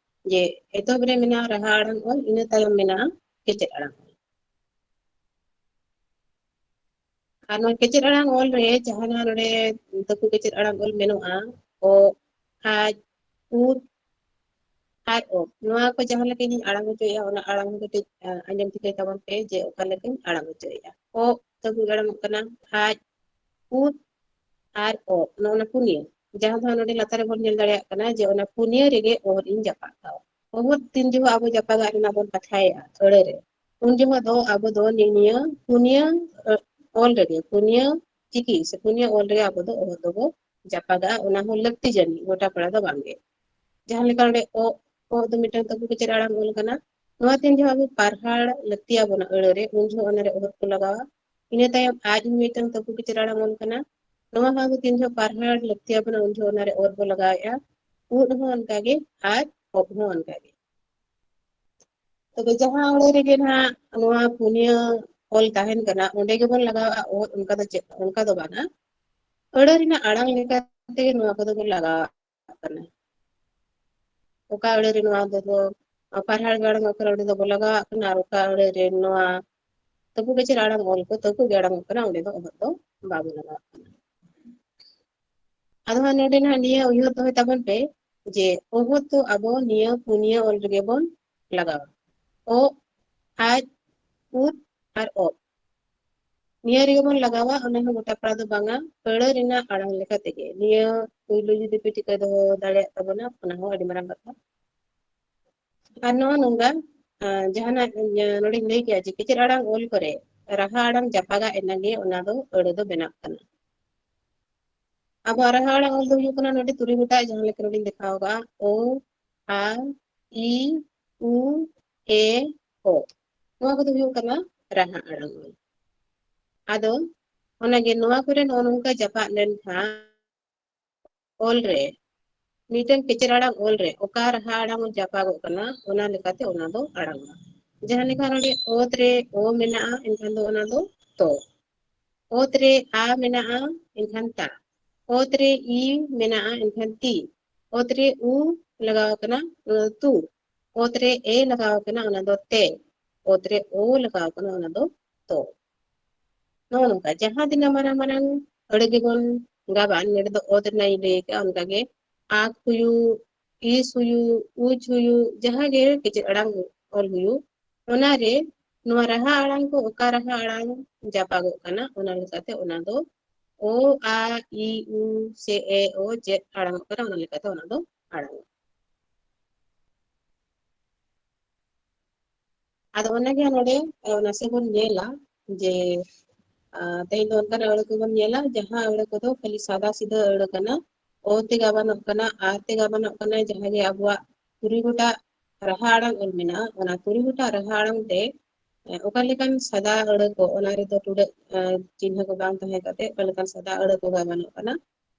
ᱡᱮ ᱮᱛᱚᱦᱚᱵ ᱨᱮ ᱢᱮᱱᱟᱜᱼᱟ ᱨᱟᱦᱟ ᱟᱲᱟᱝ ᱚᱞ, ᱤᱱᱟᱹ ᱛᱟᱭᱚᱢ ᱢᱮᱱᱟᱜᱼᱟ ᱠᱮᱪᱮᱫ ᱟᱲᱟᱝ ᱚᱞ᱾ ᱟᱨ ᱱᱚᱣᱟ ᱠᱮᱪᱮᱫ ᱟᱲᱟᱝ ᱚᱞ ᱨᱮ ᱡᱟᱦᱟᱸ ᱱᱟᱦᱟᱜ ᱱᱚᱰᱮ ᱛᱟᱹᱠᱩ ᱠᱮᱪᱮᱫ ᱟᱲᱟᱝ ᱚᱞ ᱢᱮᱱᱟᱜᱼᱟ, ᱚ, ᱟᱡ, ᱩᱫ, ᱟᱨ ᱚ, ᱱᱚᱣᱟ ᱠᱚ ᱡᱟᱦᱟᱸ ᱞᱮᱠᱟ ᱤᱧᱤᱧ ᱟᱲᱟᱝ ᱦᱚᱪᱚᱭᱮᱫᱼᱟ, ᱚᱱᱟ ᱟᱲᱟᱝ ᱦᱚᱸ ᱠᱟᱹᱴᱤᱡ ᱟᱸᱡᱚᱢ ᱴᱷᱤᱠᱟᱹᱭ ᱛᱟᱵᱚᱱ ᱯᱮ ᱡᱮ ᱚᱠᱟ ᱞᱮᱠᱟᱧ ᱟᱲᱟᱝ ᱦᱚᱪᱚᱭᱮᱫᱼᱟ᱾ ᱚ ᱛᱟᱹᱠᱩ ᱟᱲᱟᱝᱚᱜ ᱠᱟᱱᱟ ᱟᱡ, ᱩᱫ, ᱟᱨ ᱚ, ᱱᱚᱜᱼᱚ ᱱᱟ ᱯᱩᱱᱭᱟᱹ, ᱡᱟᱦᱟᱸ ᱫᱚ ᱱᱚᱰᱮ ᱞᱟᱛᱟᱨ ᱨᱮᱵᱚᱱ ᱧᱮᱞ ᱫᱟᱲᱮᱭᱟᱜ ᱠᱟᱱᱟ ᱡᱮ ᱚᱱᱟ ᱯᱩᱱᱭᱟᱹ ᱨᱮᱜᱮ ᱚᱦᱚᱫ ᱤᱧ ᱡᱟᱯᱟᱜ ᱠᱟᱜᱼᱟ᱾ ᱚᱦᱚᱫ ᱛᱤᱱ ᱡᱚᱦᱚᱜ ᱟᱵᱚ ᱡᱟᱯᱟᱜᱟᱜ ᱨᱮᱱᱟᱜ ᱵᱚᱱ ᱠᱟᱛᱷᱟᱭᱮᱫᱼᱟ ᱟᱹᱲᱟᱹ ᱨᱮ, ᱩᱱ ᱡᱚᱦᱚᱜ ᱫᱚ ᱟᱵᱚ ᱫᱚ ᱱᱤᱭᱟᱹ ᱯᱩᱱᱭᱟᱹ, ᱟᱹ, ᱚᱞ ᱨᱮᱜᱮ, ᱯᱩᱱᱭᱟᱹ ᱪᱤᱠᱤ ᱥᱮ ᱯᱩᱱᱭᱟᱹ ᱚᱞ ᱨᱮᱜᱮ ᱟᱵᱚ ᱫᱚ ᱚᱦᱚᱫ ᱫᱚᱵᱚ ᱡᱟᱯᱟᱜᱟᱜᱼᱟ, ᱚᱱᱟ ᱦᱚᱸ ᱞᱟᱹᱠᱛᱤ ᱡᱟᱹᱱᱤᱡ, ᱜᱚᱴᱟ ᱯᱟᱲᱟ ᱫᱚ ᱵᱟᱝᱜᱮ᱾ ᱡᱟᱦᱟᱸ ᱞᱮᱠᱟ ᱱᱚᱰᱮ ᱚ, ᱚ ᱫᱚ ᱢᱤᱫᱴᱟᱝ ᱛᱟᱹᱠᱩ ᱠᱮᱪᱮᱫ ᱟᱲᱟᱝ ᱚᱞ ᱠᱟᱱᱟ᱾ ᱱᱚᱣᱟ ᱛᱤᱱ ᱡᱚᱦᱚᱜ ᱟᱵᱚ ᱯᱟᱨᱦᱟᱲ ᱞᱟᱹᱠᱛᱤ ᱟᱵᱚᱱᱟ ᱟᱹᱲᱟᱹ ᱨᱮ, ᱩᱱ ᱡᱚᱦᱚᱜ ᱚᱱᱟᱨᱮ ᱚᱦᱚᱫ ᱠᱚ ᱞᱟᱜᱟᱣᱟ᱾ ᱤᱱᱟᱹ ᱛᱟᱭᱚᱢ ᱟᱡ ᱦᱚᱸ ᱢᱤᱫᱴᱟᱝ ᱛᱟᱹᱠᱩ ᱠᱮᱪᱮᱫ ᱟᱲᱟᱝ ᱚᱞ ᱠᱟᱱᱟ᱾ ᱱᱚᱣᱟ ᱦᱚᱸ ᱟᱵᱚ ᱛᱤᱱ ᱡᱚᱦᱚᱜ ᱯᱟᱨᱦᱟᱲ ᱞᱟᱹᱠᱛᱤ ᱟᱵᱚᱱᱟ, ᱩᱱ ᱡᱚᱦᱚᱜ ᱚᱱᱟᱨᱮ ᱚᱦᱚᱫ ᱵᱚ ᱞᱟᱜᱟᱣᱮᱫᱼᱟ᱾ ᱩᱫ ᱦᱚᱸ ᱚᱱᱠᱟᱜᱮ, ᱟᱨ ᱚᱵ ᱦᱚᱸ ᱚᱱᱠᱟᱜᱮ᱾ ᱛᱚᱵᱮ ᱡᱟᱦᱟᱸ ᱟᱹᱲᱟᱹ ᱨᱮᱜᱮ ᱱᱟᱦᱟᱜ ᱱᱚᱣᱟ ᱯᱩᱱᱭᱟᱹ ᱚᱞ ᱛᱟᱦᱮᱱ ᱠᱟᱱᱟ, ᱚᱸᱰᱮ ᱜᱮᱵᱚᱱ ᱞᱟᱜᱟᱣᱟ ᱚᱦᱚᱫ, ᱚᱱᱠᱟ ᱫᱚ ᱪᱮᱫ, ᱚᱱᱠᱟ ᱫᱚ ᱵᱟᱝᱟ᱾ ᱟᱹᱲᱟᱹ ᱨᱮᱱᱟᱜ ᱟᱲᱟᱝ ᱞᱮᱠᱟ ᱛᱮᱜᱮ ᱱᱚᱣᱟ ᱠᱚᱫᱚ ᱵᱚᱱ ᱞᱟᱜᱟᱣᱟᱜ ᱠᱟᱱᱟ᱾ ᱚᱠᱟ ᱟᱹᱲᱟᱹ ᱨᱮ ᱱᱚᱣᱟ ᱫᱚ, ᱫᱚ ᱯᱟᱨᱦᱟᱲ ᱜᱮ ᱟᱲᱟᱝ ᱚᱜ ᱠᱟᱱᱟ, ᱚᱸᱰᱮ ᱫᱚᱵᱚ ᱞᱟᱜᱟᱣᱟᱜ ᱠᱟᱱᱟ, ᱟᱨ ᱚᱠᱟ ᱟᱹᱲᱟᱹ ᱨᱮ ᱱᱚᱣᱟ ᱛᱟᱹᱠᱩ ᱠᱮᱪᱮᱫ ᱟᱲᱟᱝ ᱚᱞ ᱠᱚ ᱛᱟᱹᱠᱩ ᱜᱮ ᱟᱲᱟᱝ ᱚᱜ ᱠᱟᱱᱟ, ᱚᱸᱰᱮ ᱫᱚ ᱚᱦᱚᱫ ᱫᱚ ᱵᱟᱵᱚ ᱞᱟᱜᱟᱣᱟᱜ ᱠᱟᱱᱟ᱾ ᱟᱫᱚ ᱦᱟᱸᱜ ᱱᱚᱰᱮ ᱱᱟᱦᱟᱜ ᱱᱤᱭᱟᱹ ᱩᱭᱦᱟᱹᱨ ᱫᱚᱦᱚᱭ ᱛᱟᱵᱚᱱ ᱯᱮ ᱡᱮ ᱚᱦᱚᱫ ᱫᱚ ᱟᱵᱚ ᱱᱤᱭᱟᱹ ᱯᱩᱱᱭᱟᱹ ᱚᱞ ᱨᱮᱜᱮ ᱵᱚᱱ ᱞᱟᱜᱟᱣᱟ᱾ ᱚ, ᱟᱡ, ᱩᱫ ᱟᱨ ᱚᱵ᱾ ᱱᱤᱭᱟᱹ ᱨᱮᱜᱮ ᱵᱚᱱ ᱞᱟᱜᱟᱣᱟ, ᱚᱱᱟ ᱦᱚᱸ ᱜᱚᱴᱟ ᱯᱟᱲᱟ ᱫᱚ ᱵᱟᱝᱟ, ᱟᱹᱲᱟᱹ ᱨᱮᱱᱟᱜ ᱟᱲᱟᱝ ᱞᱮᱠᱟ ᱛᱮᱜᱮ᱾ ᱱᱤᱭᱟᱹ ᱯᱩᱭᱞᱩ ᱡᱩᱫᱤ ᱯᱮ ᱴᱷᱤᱠᱟᱹ ᱫᱚᱦᱚ ᱫᱟᱲᱮᱭᱟᱜ ᱛᱟᱵᱚᱱᱟ, ᱚᱱᱟ ᱦᱚᱸ ᱟᱹᱰᱤ ᱢᱟᱨᱟᱝ ᱠᱟᱛᱷᱟ᱾ ᱟᱨ ᱱᱚᱜᱼᱚ ᱱᱚᱝᱠᱟ ᱟᱸ, ᱡᱟᱦᱟᱱᱟᱜ, ᱤᱭᱟᱹ, ᱱᱚᱰᱮᱧ ᱞᱟᱹᱭ ᱠᱮᱜᱼᱟ ᱡᱮ ᱠᱮᱪᱮᱫ ᱟᱲᱟᱝ ᱚᱞ ᱠᱚᱨᱮ ᱨᱟᱦᱟ ᱟᱲᱟᱝ ᱡᱟᱯᱟᱜᱟᱜ ᱮᱱᱟᱝ ᱜᱮ ᱚᱱᱟ ᱫᱚ ᱟᱹᱲᱟᱹ ᱫᱚ ᱵᱮᱱᱟᱜ ᱠᱟᱱᱟ᱾ ᱟᱵᱚᱣᱟᱜ ᱨᱟᱦᱟ ᱟᱲᱟᱝ ᱚᱞ ᱫᱚ ᱦᱩᱭᱩᱜ ᱠᱟᱱᱟ ᱱᱚᱰᱮ ᱛᱩᱨᱩᱭ ᱜᱚᱴᱟᱝ, ᱡᱟᱦᱟᱸ ᱞᱮᱠᱟ ᱱᱚᱰᱮᱧ ᱫᱮᱠᱷᱟᱣ ᱟᱠᱟᱫᱼᱟ, ᱳ, ᱟ, ᱤ, ᱩ, ᱮ, ᱳ᱾ ᱱᱚᱣᱟ ᱠᱚᱫᱚ ᱦᱩᱭᱩᱜ ᱠᱟᱱᱟ ᱨᱟᱦᱟ ᱟᱲᱟᱝ ᱚᱞ᱾ ᱟᱫᱚ ᱚᱱᱟᱜᱮ ᱱᱚᱣᱟ ᱠᱚᱨᱮ ᱱᱚᱜᱼᱚ ᱱᱚᱝᱠᱟ ᱡᱟᱯᱟᱜ ᱞᱮᱱᱠᱷᱟᱱ ᱚᱞ ᱨᱮ, ᱢᱤᱫᱴᱮᱱ ᱠᱮᱪᱮᱫ ᱟᱲᱟᱝ ᱚᱞ ᱨᱮ ᱚᱠᱟ ᱨᱟᱦᱟ ᱟᱲᱟᱝ ᱡᱟᱯᱟᱜᱚᱜ ᱠᱟᱱᱟ, ᱚᱱᱟ ᱞᱮᱠᱟᱛᱮ ᱚᱱᱟ ᱫᱚ ᱟᱲᱟᱝᱚᱜᱼᱟ᱾ ᱡᱟᱦᱟᱸ ᱞᱮᱠᱟ ᱱᱚᱰᱮ ᱚᱛ ᱨᱮ ᱚ ᱢᱮᱱᱟᱜᱼᱟ, ᱮᱱᱠᱷᱟᱱ ᱫᱚ ᱚᱱᱟ ᱫᱚ ᱛᱚ᱾ ᱚᱛ ᱨᱮ ᱟ ᱢᱮᱱᱟᱜᱼᱟ, ᱮᱱᱠᱷᱟᱱ ᱛᱟ᱾ ᱚᱛ ᱨᱮ ᱤ ᱢᱮᱱᱟᱜᱼᱟ, ᱮᱱᱠᱷᱟᱱ ᱛᱤ᱾ ᱚᱛ ᱨᱮ ᱩ ᱞᱟᱜᱟᱣ ᱟᱠᱟᱱᱟ, ᱚᱱᱟ ᱫᱚ ᱛᱩ᱾ ᱚᱛ ᱨᱮ ᱮ ᱞᱟᱜᱟᱣ ᱟᱠᱟᱱᱟ, ᱚᱱᱟ ᱫᱚ ᱛᱮ᱾ ᱚᱛ ᱨᱮ ᱳ ᱞᱟᱜᱟᱣ ᱟᱠᱟᱱᱟ, ᱚᱱᱟ ᱫᱚ ᱛᱚ᱾ ᱱᱚᱜᱼᱚ ᱱᱚᱝᱠᱟ ᱡᱟᱦᱟᱸ ᱛᱤᱱᱟᱹᱜ ᱢᱟᱨᱟᱝ ᱢᱟᱨᱟᱝ ᱟᱹᱲᱟᱹ ᱜᱮᱵᱚᱱ ᱜᱟᱵᱟᱱ, ᱱᱚᱰᱮ ᱫᱚ ᱚᱛ ᱨᱮᱱᱟᱜ ᱤᱧ ᱞᱟᱹᱭ ᱠᱮᱜᱼᱟ, ᱚᱱᱠᱟᱜᱮ ᱟᱠ ᱦᱩᱭᱩᱜ, ᱤᱥ ᱦᱩᱭᱩᱜ, ᱩᱪ ᱦᱩᱭᱩᱜ, ᱡᱟᱦᱟᱸ ᱜᱮ ᱠᱮᱪᱮᱫ ᱟᱲᱟᱝ ᱚᱞ ᱦᱩᱭᱩᱜ, ᱚᱱᱟᱨᱮ ᱱᱚᱣᱟ ᱨᱟᱦᱟ ᱟᱲᱟᱝ ᱠᱚ ᱚᱠᱟ ᱨᱟᱦᱟ ᱟᱲᱟᱝ ᱡᱟᱯᱟᱜᱚᱜ ᱠᱟᱱᱟ, ᱚᱱᱟ ᱞᱮᱠᱟᱛᱮ ᱚᱱᱟ ᱫᱚ ᱳ, ᱟ, ᱤ, ᱩ, ᱥᱮ ᱮ, ᱳ, ᱪᱮᱫ ᱟᱲᱟᱝᱚᱜ ᱠᱟᱱᱟ, ᱚᱱᱟ ᱞᱮᱠᱟᱛᱮ ᱚᱱᱟ ᱫᱚ ᱟᱲᱟᱝᱚᱜᱼᱟ᱾ ᱟᱫᱚ ᱚᱱᱟᱜᱮ ᱱᱚᱰᱮ, ᱮ, ᱱᱟᱥᱮ ᱵᱚᱱ ᱧᱮᱞᱟ ᱡᱮ, ᱟ, ᱛᱮᱦᱮᱧ ᱫᱚ ᱚᱱᱠᱟᱱᱟᱜ ᱟᱹᱲᱟᱹ ᱠᱚᱵᱚᱱ ᱧᱮᱞᱟ, ᱡᱟᱦᱟᱸ ᱟᱹᱲᱟᱹ ᱠᱚᱫᱚ ᱠᱷᱟᱹᱞᱤ ᱥᱟᱫᱟ ᱥᱤᱫᱟᱹ ᱟᱹᱲᱟᱹ ᱠᱟᱱᱟ, ᱚ ᱛᱮ ᱜᱟᱵᱟᱱᱚᱜ ᱠᱟᱱᱟ, ᱟ ᱛᱮ ᱜᱟᱵᱟᱱᱚᱜ ᱠᱟᱱᱟ, ᱡᱟᱦᱟᱸ ᱜᱮ ᱟᱵᱚᱣᱟᱜ ᱛᱩᱨᱩᱭ ᱜᱚᱴᱟᱝ ᱨᱟᱦᱟ ᱟᱲᱟᱝ ᱚᱞ ᱢᱮᱱᱟᱜᱼᱟ, ᱚᱱᱟ ᱛᱩᱨᱩᱭ ᱜᱚᱴᱟᱝ ᱨᱟᱦᱟ ᱟᱲᱟᱝ ᱛᱮ, ᱮ, ᱚᱠᱟ ᱞᱮᱠᱟᱱ ᱥᱟᱫᱟ ᱟᱹᱲᱟᱹ ᱠᱚ, ᱚᱱᱟ ᱨᱮᱫᱚ ᱴᱩᱰᱟᱹᱜ, ᱮ, ᱪᱤᱱᱦᱟᱹ ᱠᱚ ᱵᱟᱝ ᱛᱟᱦᱮᱸ ᱠᱟᱛᱮ, ᱚᱠᱟ ᱞᱮᱠᱟᱱ ᱥᱟᱫᱟ ᱟᱹᱲᱟᱹ ᱠᱚ ᱜᱟᱵᱟᱱᱚᱜ ᱠᱟᱱᱟ,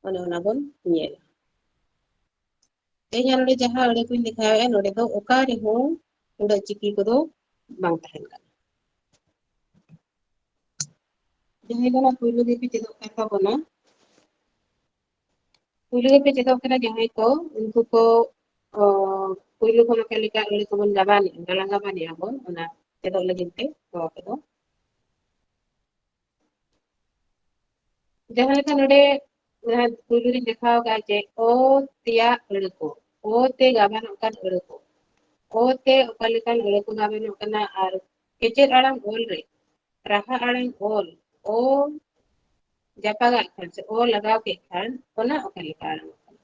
ᱚᱱᱮ ᱚᱱᱟ ᱵᱚᱱ ᱧᱮᱞᱟ᱾ ᱛᱮᱦᱮᱧ ᱱᱚᱰᱮ ᱡᱟᱦᱟᱸ ᱟᱹᱲᱟᱹ ᱠᱚᱧ ᱫᱮᱠᱷᱟᱣᱮᱫᱼᱟ, ᱱᱚᱰᱮ ᱫᱚ ᱚᱠᱟ ᱨᱮᱦᱚᱸ ᱩᱰᱟᱹᱜ ᱪᱤᱠᱤ ᱠᱚᱫᱚ ᱵᱟᱝ ᱛᱟᱦᱮᱱ ᱠᱟᱱᱟ᱾ ᱡᱟᱦᱟᱸᱭ ᱫᱚ ᱱᱟᱜ ᱯᱩᱭᱞᱩ ᱜᱮᱯᱮ ᱪᱮᱫᱚᱜ ᱠᱟᱱ ᱛᱟᱵᱚᱱᱟ, ᱯᱩᱭᱞᱩ ᱜᱮᱯᱮ ᱪᱮᱫᱚᱜ ᱠᱟᱱᱟ ᱡᱟᱦᱟᱸᱭ ᱠᱚ, ᱩᱱᱠᱩ ᱠᱚ, ᱚ, ᱯᱩᱭᱞᱩ ᱠᱷᱚᱱ ᱚᱠᱟ ᱞᱮᱠᱟ ᱟᱹᱲᱟᱹ ᱠᱚᱵᱚᱱ ᱜᱟᱵᱟᱱᱮᱜᱼᱟ, ᱜᱟᱞᱟᱝ ᱜᱟᱵᱟᱱᱮᱜᱼᱟ ᱵᱚᱱ, ᱚᱱᱟ ᱪᱮᱫᱚᱜ ᱞᱟᱹᱜᱤᱫ ᱛᱮ ᱠᱚ ᱟᱯᱮ ᱫᱚ᱾ ᱡᱟᱦᱟᱸ ᱞᱮᱠᱟ ᱱᱚᱰᱮ ᱡᱟᱦᱟᱸ ᱯᱩᱭᱞᱩ ᱨᱤᱧ ᱫᱮᱠᱷᱟᱣ ᱟᱠᱟᱫᱼᱟ ᱡᱮ ᱚ ᱛᱮᱭᱟᱜ ᱟᱹᱲᱟᱹ ᱠᱚ, ᱚ ᱛᱮ ᱜᱟᱵᱟᱱᱚᱜ ᱠᱟᱱ ᱟᱹᱲᱟᱹ ᱠᱚ, ᱚ ᱛᱮ ᱚᱠᱟ ᱞᱮᱠᱟᱱ ᱟᱹᱲᱟᱹ ᱠᱚ ᱜᱟᱵᱟᱱᱚᱜ ᱠᱟᱱᱟ, ᱟᱨ ᱠᱮᱪᱮᱫ ᱟᱲᱟᱝ ᱚᱞ ᱨᱮ ᱨᱟᱦᱟ ᱟᱲᱟᱝ ᱚᱞ, ᱚ ᱡᱟᱯᱟᱜᱟᱜ ᱠᱷᱟᱱ ᱥᱮ ᱚ ᱞᱟᱜᱟᱣ ᱠᱮᱫ ᱠᱷᱟᱱ, ᱚᱱᱟ ᱚᱠᱟ ᱞᱮᱠᱟ ᱟᱲᱟᱝᱚᱜ ᱠᱟᱱᱟ᱾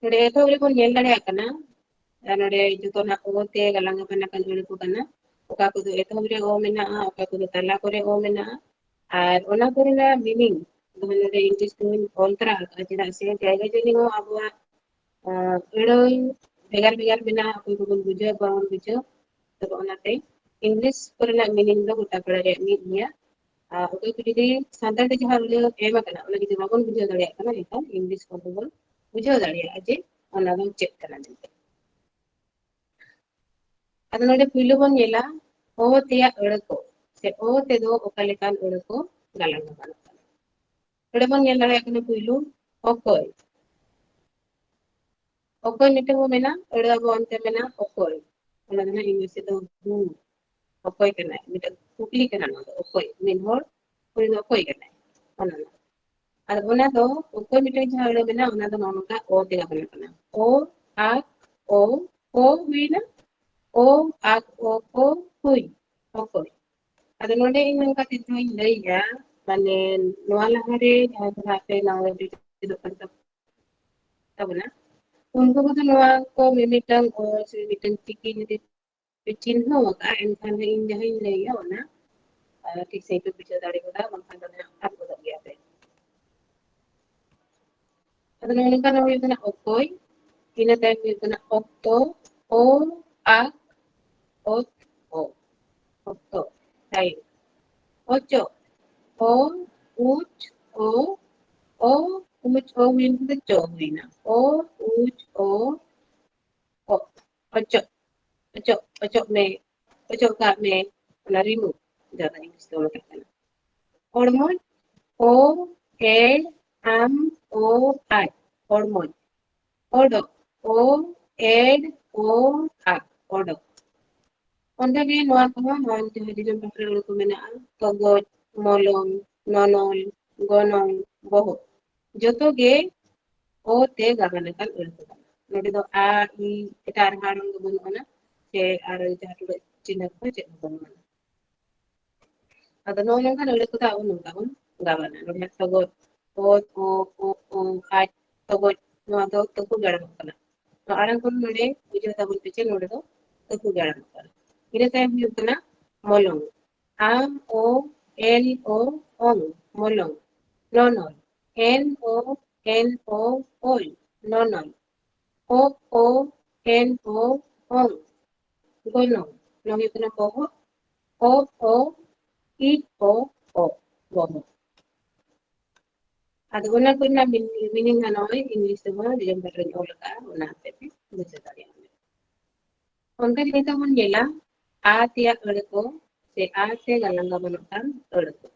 ᱱᱚᱰᱮ ᱮᱛᱚᱦᱚᱵ ᱨᱮᱵᱚᱱ ᱧᱮᱞ ᱫᱟᱲᱮᱭᱟᱜ ᱠᱟᱱᱟ, ᱟᱨ ᱱᱚᱰᱮ ᱡᱚᱛᱚᱱᱟᱜ ᱚ ᱛᱮ ᱜᱟᱞᱟᱝ ᱜᱟᱵᱟᱱ ᱟᱠᱟᱱ ᱟᱹᱲᱟᱹ ᱠᱚ ᱠᱟᱱᱟ᱾ ᱚᱠᱟ ᱠᱚᱫᱚ ᱮᱛᱚᱦᱚᱵ ᱨᱮ ᱚ ᱢᱮᱱᱟᱜᱼᱟ, ᱚᱠᱟ ᱠᱚᱫᱚ ᱛᱟᱞᱟ ᱠᱚᱨᱮ ᱚ ᱢᱮᱱᱟᱜᱼᱟ᱾ ᱟᱨ ᱚᱱᱟ ᱠᱚᱨᱮᱱᱟᱜ meaning ᱫᱚ ᱱᱚᱰᱮ English ᱛᱮᱦᱚᱸᱧ ᱚᱞ ᱛᱚᱨᱟ ᱟᱠᱟᱫᱼᱟ, ᱪᱮᱫᱟᱜ ᱥᱮ ᱡᱟᱭᱜᱟ ᱡᱟᱹᱱᱤ ᱦᱚᱸ ᱟᱵᱚᱣᱟᱜ, ᱟᱸ, ᱟᱹᱲᱟᱹ ᱵᱷᱮᱜᱟᱨ ᱵᱷᱮᱜᱟᱨ ᱢᱮᱱᱟᱜᱼᱟ, ᱚᱠᱚᱭ ᱠᱚᱵᱚᱱ ᱵᱩᱡᱷᱟᱹᱣ ᱵᱟᱵᱚᱱ ᱵᱩᱡᱷᱟᱹᱣ᱾ ᱛᱚᱵᱮ ᱚᱱᱟᱛᱮ English ᱠᱚᱨᱮᱱᱟᱜ meaning ᱫᱚ ᱜᱚᱴᱟ ᱯᱟᱲᱟ ᱨᱮᱭᱟᱜ ᱢᱤᱫ ᱜᱮᱭᱟ᱾ ᱟᱨ ᱚᱠᱚᱭ ᱠᱚ ᱡᱩᱫᱤ ᱥᱟᱱᱛᱟᱲ ᱛᱮ ᱡᱟᱦᱟᱸ ᱟᱹᱲᱟᱹ ᱮᱢ ᱟᱠᱟᱱᱟ, ᱚᱱᱟ ᱡᱩᱫᱤ ᱵᱟᱵᱚᱱ ᱵᱩᱡᱷᱟᱹᱣ ᱫᱟᱲᱮᱭᱟᱜ ᱠᱟᱱᱟ, ᱮᱱᱠᱷᱟᱱ English ᱠᱷᱚᱱ ᱫᱚᱵᱚᱱ ᱵᱩᱡᱷᱟᱹᱣ ᱫᱟᱲᱮᱭᱟᱜᱼᱟ ᱡᱮ ᱚᱱᱟ ᱫᱚ ᱪᱮᱫ ᱠᱟᱱᱟ ᱢᱮᱱᱛᱮ᱾ ᱟᱫᱚ ᱱᱚᱰᱮ ᱯᱩᱭᱞᱩ ᱵᱚᱱ ᱧᱮᱞᱟ ᱚ ᱛᱮᱭᱟᱜ ᱟᱹᱲᱟᱹ ᱠᱚ, ᱥᱮ ᱚ ᱛᱮᱫᱚ ᱚᱠᱟ ᱞᱮᱠᱟᱱ ᱟᱹᱲᱟᱹ ᱠᱚ ᱜᱟᱞᱟᱝ ᱜᱟᱵᱟᱱᱚᱜ ᱠᱟᱱᱟ᱾ ᱱᱚᱰᱮ ᱵᱚᱱ ᱧᱮᱞ ᱫᱟᱲᱮᱭᱟᱜ ᱠᱟᱱᱟ ᱯᱩᱭᱞᱩ ᱚᱠᱚᱭ᱾ ᱚᱠᱚᱭ ᱢᱤᱫᱴᱟᱝ ᱵᱚᱱ ᱢᱮᱱᱟ, ᱟᱹᱲᱟᱹ ᱟᱵᱚ ᱚᱱᱛᱮ ᱢᱮᱱᱟ ᱚᱠᱚᱭ, ᱚᱱᱟ ᱫᱚ ᱱᱟᱜ English ᱛᱮᱫᱚ who, ᱚᱠᱚᱭ ᱠᱟᱱᱟᱭ, ᱢᱤᱫᱴᱟᱝ ᱠᱩᱠᱞᱤ ᱠᱟᱱᱟ ᱱᱚᱣᱟ ᱫᱚ, ᱚᱠᱚᱭ, ᱢᱤᱫ ᱦᱚᱲ, ᱩᱱᱤ ᱫᱚ ᱚᱠᱚᱭ ᱠᱟᱱᱟᱭ, ᱚᱱᱟ ᱫᱚ᱾ ᱟᱫᱚ ᱚᱱᱟ ᱫᱚ ᱚᱠᱚᱭ ᱢᱤᱫᱴᱟᱝ ᱡᱟᱦᱟᱸ ᱟᱹᱲᱟᱹ ᱢᱮᱱᱟᱜᱼᱟ, ᱚᱱᱟ ᱫᱚ ᱱᱚᱜᱼᱚ ᱱᱚᱝᱠᱟ ᱚ ᱛᱮ ᱜᱟᱵᱟᱱ ᱟᱠᱟᱱᱟ᱾ ᱚ, ᱟᱠ, ᱚ, ᱠᱚ ᱦᱩᱭᱱᱟ, ᱚ, ᱟᱠ, ᱚ, ᱠᱚ, ᱦᱩᱭ, ᱚᱠᱚᱭ᱾ ᱟᱫᱚ ᱱᱚᱰᱮ ᱤᱧ ᱱᱚᱝᱠᱟ ᱪᱤᱛᱨᱚᱧ ᱞᱟᱹᱭᱮᱜᱼᱟ, ᱢᱟᱱᱮ ᱱᱚᱣᱟ ᱞᱟᱦᱟᱨᱮ ᱡᱟᱦᱟᱸ ᱫᱚ ᱦᱟᱸᱜ ᱯᱮ ᱱᱟᱣᱟ ᱪᱮᱫᱚᱜ ᱠᱟᱱ ᱛᱟᱵᱚᱱᱟ, ᱩᱱᱠᱩ ᱠᱚᱫᱚ ᱱᱚᱣᱟ ᱠᱚ ᱢᱤᱢᱤᱫᱴᱟᱝ ᱚᱞ ᱥᱮ ᱢᱤᱢᱤᱫᱴᱟᱝ ᱪᱤᱠᱤ ᱡᱩᱫᱤ ᱯᱮ ᱪᱤᱱᱦᱟᱹᱣ ᱟᱠᱟᱫᱼᱟ, ᱮᱱᱠᱷᱟᱱ ᱫᱚ ᱤᱧ ᱡᱟᱦᱟᱸᱧ ᱞᱟᱹᱭᱟ ᱚᱱᱟ, ᱟᱨ ᱴᱷᱤᱠ ᱥᱟᱺᱦᱤᱡ ᱯᱮ ᱵᱩᱡᱷᱟᱹᱣ ᱫᱟᱲᱮ ᱜᱚᱫᱟ, ᱵᱟᱝᱠᱷᱟᱱ ᱫᱚ ᱱᱟᱦᱟᱜ ᱟᱫ ᱜᱚᱫᱚᱜ ᱜᱮᱭᱟ ᱯᱮ᱾ ᱟᱫᱚ ᱱᱚᱜᱼᱚ ᱱᱚᱝᱠᱟ ᱱᱚᱣᱟ ᱦᱩᱭᱩᱜ ᱠᱟᱱᱟ ᱚᱠᱚᱭ, ᱤᱱᱟᱹ ᱛᱟᱭᱚᱢ ᱦᱩᱭᱩᱜ ᱠᱟᱱᱟ ᱚᱠᱛᱚ, ᱚ, ᱟᱠ, ᱚᱛ, ᱚ, ᱚᱠᱛᱚ, time, ᱚᱪᱚᱜ, ᱚ, ᱩᱪ, ᱚ, ᱚ, ᱩᱪ, ᱚ ᱦᱩᱭᱮᱱ ᱠᱷᱟᱱ ᱫᱚ ᱪᱚ ᱦᱩᱭᱱᱟ, ᱚ, ᱩᱪ, ᱚ, ᱚ, ᱚᱪᱚᱜ, ᱚᱪᱚᱜ, ᱚᱪᱚᱜ ᱢᱮ, ᱚᱪᱚᱜ ᱠᱟᱜ ᱢᱮ, ᱚᱱᱟ remove, ᱡᱟᱦᱟᱸ ᱫᱚ English ᱛᱮ ᱢᱮᱛᱟᱜ ᱠᱟᱱᱟ᱾ ᱦᱚᱲᱢᱚᱡ, ᱚ, ᱮᱰ, ᱟᱢ, ᱚ, ᱟᱡ, ᱦᱚᱲᱢᱚᱡ᱾ ᱚᱰᱚᱠ, ᱚ, ᱮᱰ, ᱚ, ᱟᱜ, ᱚᱰᱚᱠ᱾ ᱚᱱᱠᱟᱜᱮ ᱱᱚᱣᱟ ᱠᱚᱦᱚᱸ, ᱱᱚᱣᱟ ᱡᱟᱦᱟᱸ ᱡᱚᱡᱚᱢ ᱯᱟᱦᱴᱟ ᱨᱮ ᱟᱹᱲᱟᱹ ᱠᱚ ᱢᱮᱱᱟᱜᱼᱟ, ᱛᱚᱜᱚᱡ, ᱢᱚᱞᱚᱝ, ᱱᱚᱱᱚᱞ, ᱜᱚᱱᱚᱝ, ᱵᱚᱦᱚᱜ, ᱡᱚᱛᱚ ᱜᱮ ᱚ ᱛᱮ ᱜᱟᱵᱟᱱ ᱟᱠᱟᱱ ᱟᱹᱲᱟᱹ ᱠᱚ ᱠᱟᱱᱟ᱾ ᱱᱚᱰᱮ ᱫᱚ ᱟ, ᱤ, ᱮᱴᱟᱜ ᱨᱮᱦᱚᱸ ᱟᱲᱟᱝ ᱫᱚ ᱵᱟᱹᱱᱩᱜ ᱟᱱᱟ, ᱥᱮ ᱟᱨ ᱡᱟᱦᱟᱸ ᱴᱩᱰᱟᱹᱜ ᱪᱤᱱᱦᱟᱹ ᱠᱚ ᱪᱮᱫ ᱦᱚᱸ ᱵᱟᱹᱱᱩᱜ ᱟᱱᱟ᱾ ᱟᱫᱚ ᱱᱚᱜᱼᱚ ᱱᱚᱝᱠᱟᱱ ᱟᱹᱲᱟᱹ ᱠᱚᱫᱚ ᱟᱵᱚ ᱱᱚᱝᱠᱟ ᱵᱚᱱ ᱜᱟᱵᱟᱱᱟ᱾ ᱱᱚᱰᱮ ᱦᱟᱸᱜ ᱛᱚᱜᱚᱡ, ᱚᱛ, ᱚ, ᱚ, ᱚ, ᱟᱡ, ᱛᱚᱜᱚᱡ, ᱱᱚᱣᱟ ᱫᱚ ᱛᱟᱹᱯᱩ ᱜᱟᱲᱟᱝ ᱠᱟᱱᱟ᱾ ᱛᱚ ᱟᱲᱟᱝ ᱠᱚ ᱱᱚᱰᱮ ᱵᱩᱡᱷᱟᱹᱣ ᱛᱟᱵᱚᱱ ᱯᱮ ᱡᱮ ᱱᱚᱰᱮ ᱫᱚ ᱟᱹᱠᱩ ᱜᱮ ᱟᱲᱟᱝ ᱠᱟᱱᱟ᱾ ᱤᱱᱟᱹ ᱛᱟᱭᱚᱢ ᱦᱩᱭᱩᱜ ᱠᱟᱱᱟ ᱢᱚᱞᱚᱝ᱾ ᱟᱢ, ᱚ, ᱮᱞ, ᱚ, ᱚᱝ, ᱢᱚᱞᱚᱝ᱾ ᱱᱚᱱᱚᱞ᱾ ᱮᱱ, ᱚ, ᱮᱱ, ᱚ, ᱚᱞ, ᱱᱚᱱᱚᱞ᱾ ᱚ, ᱚ, ᱮᱱ, ᱚ, ᱚᱝ, ᱜᱚᱱᱚᱝ᱾ ᱱᱚᱣᱟ ᱦᱩᱭᱩᱜ ᱠᱟᱱᱟ ᱵᱚᱦᱚᱜ᱾ ᱚ, ᱚ, ᱤ, ᱚ, ᱚ, ᱵᱚᱦᱚᱜ᱾ ᱟᱫᱚ ᱚᱱᱟ ᱠᱚᱨᱮᱱᱟᱜ meaning ᱦᱟᱸᱜ ᱱᱚᱜᱼᱚᱭ English ᱛᱮᱦᱚᱸ ᱡᱚᱡᱚᱢ ᱯᱟᱴᱷ ᱨᱮᱧ ᱚᱞ ᱟᱠᱟᱫᱼᱟ, ᱚᱱᱟ ᱦᱚᱛᱮᱡ ᱛᱮ ᱵᱩᱡᱷᱟᱹᱣ ᱫᱟᱲᱮᱭᱟᱜᱼᱟ᱾ ᱚᱱᱠᱟ ᱜᱮ ᱱᱤᱛᱚᱜ ᱵᱚᱱ ᱧᱮᱞᱟ ᱟ ᱛᱮᱭᱟᱜ ᱟᱹᱲᱟᱹ ᱠᱚ ᱥᱮ ᱟ ᱛᱮ ᱜᱟᱞᱟᱝ ᱜᱟᱵᱟᱱᱚᱜ ᱠᱟᱱ ᱟᱹᱲᱟᱹ ᱠᱚ᱾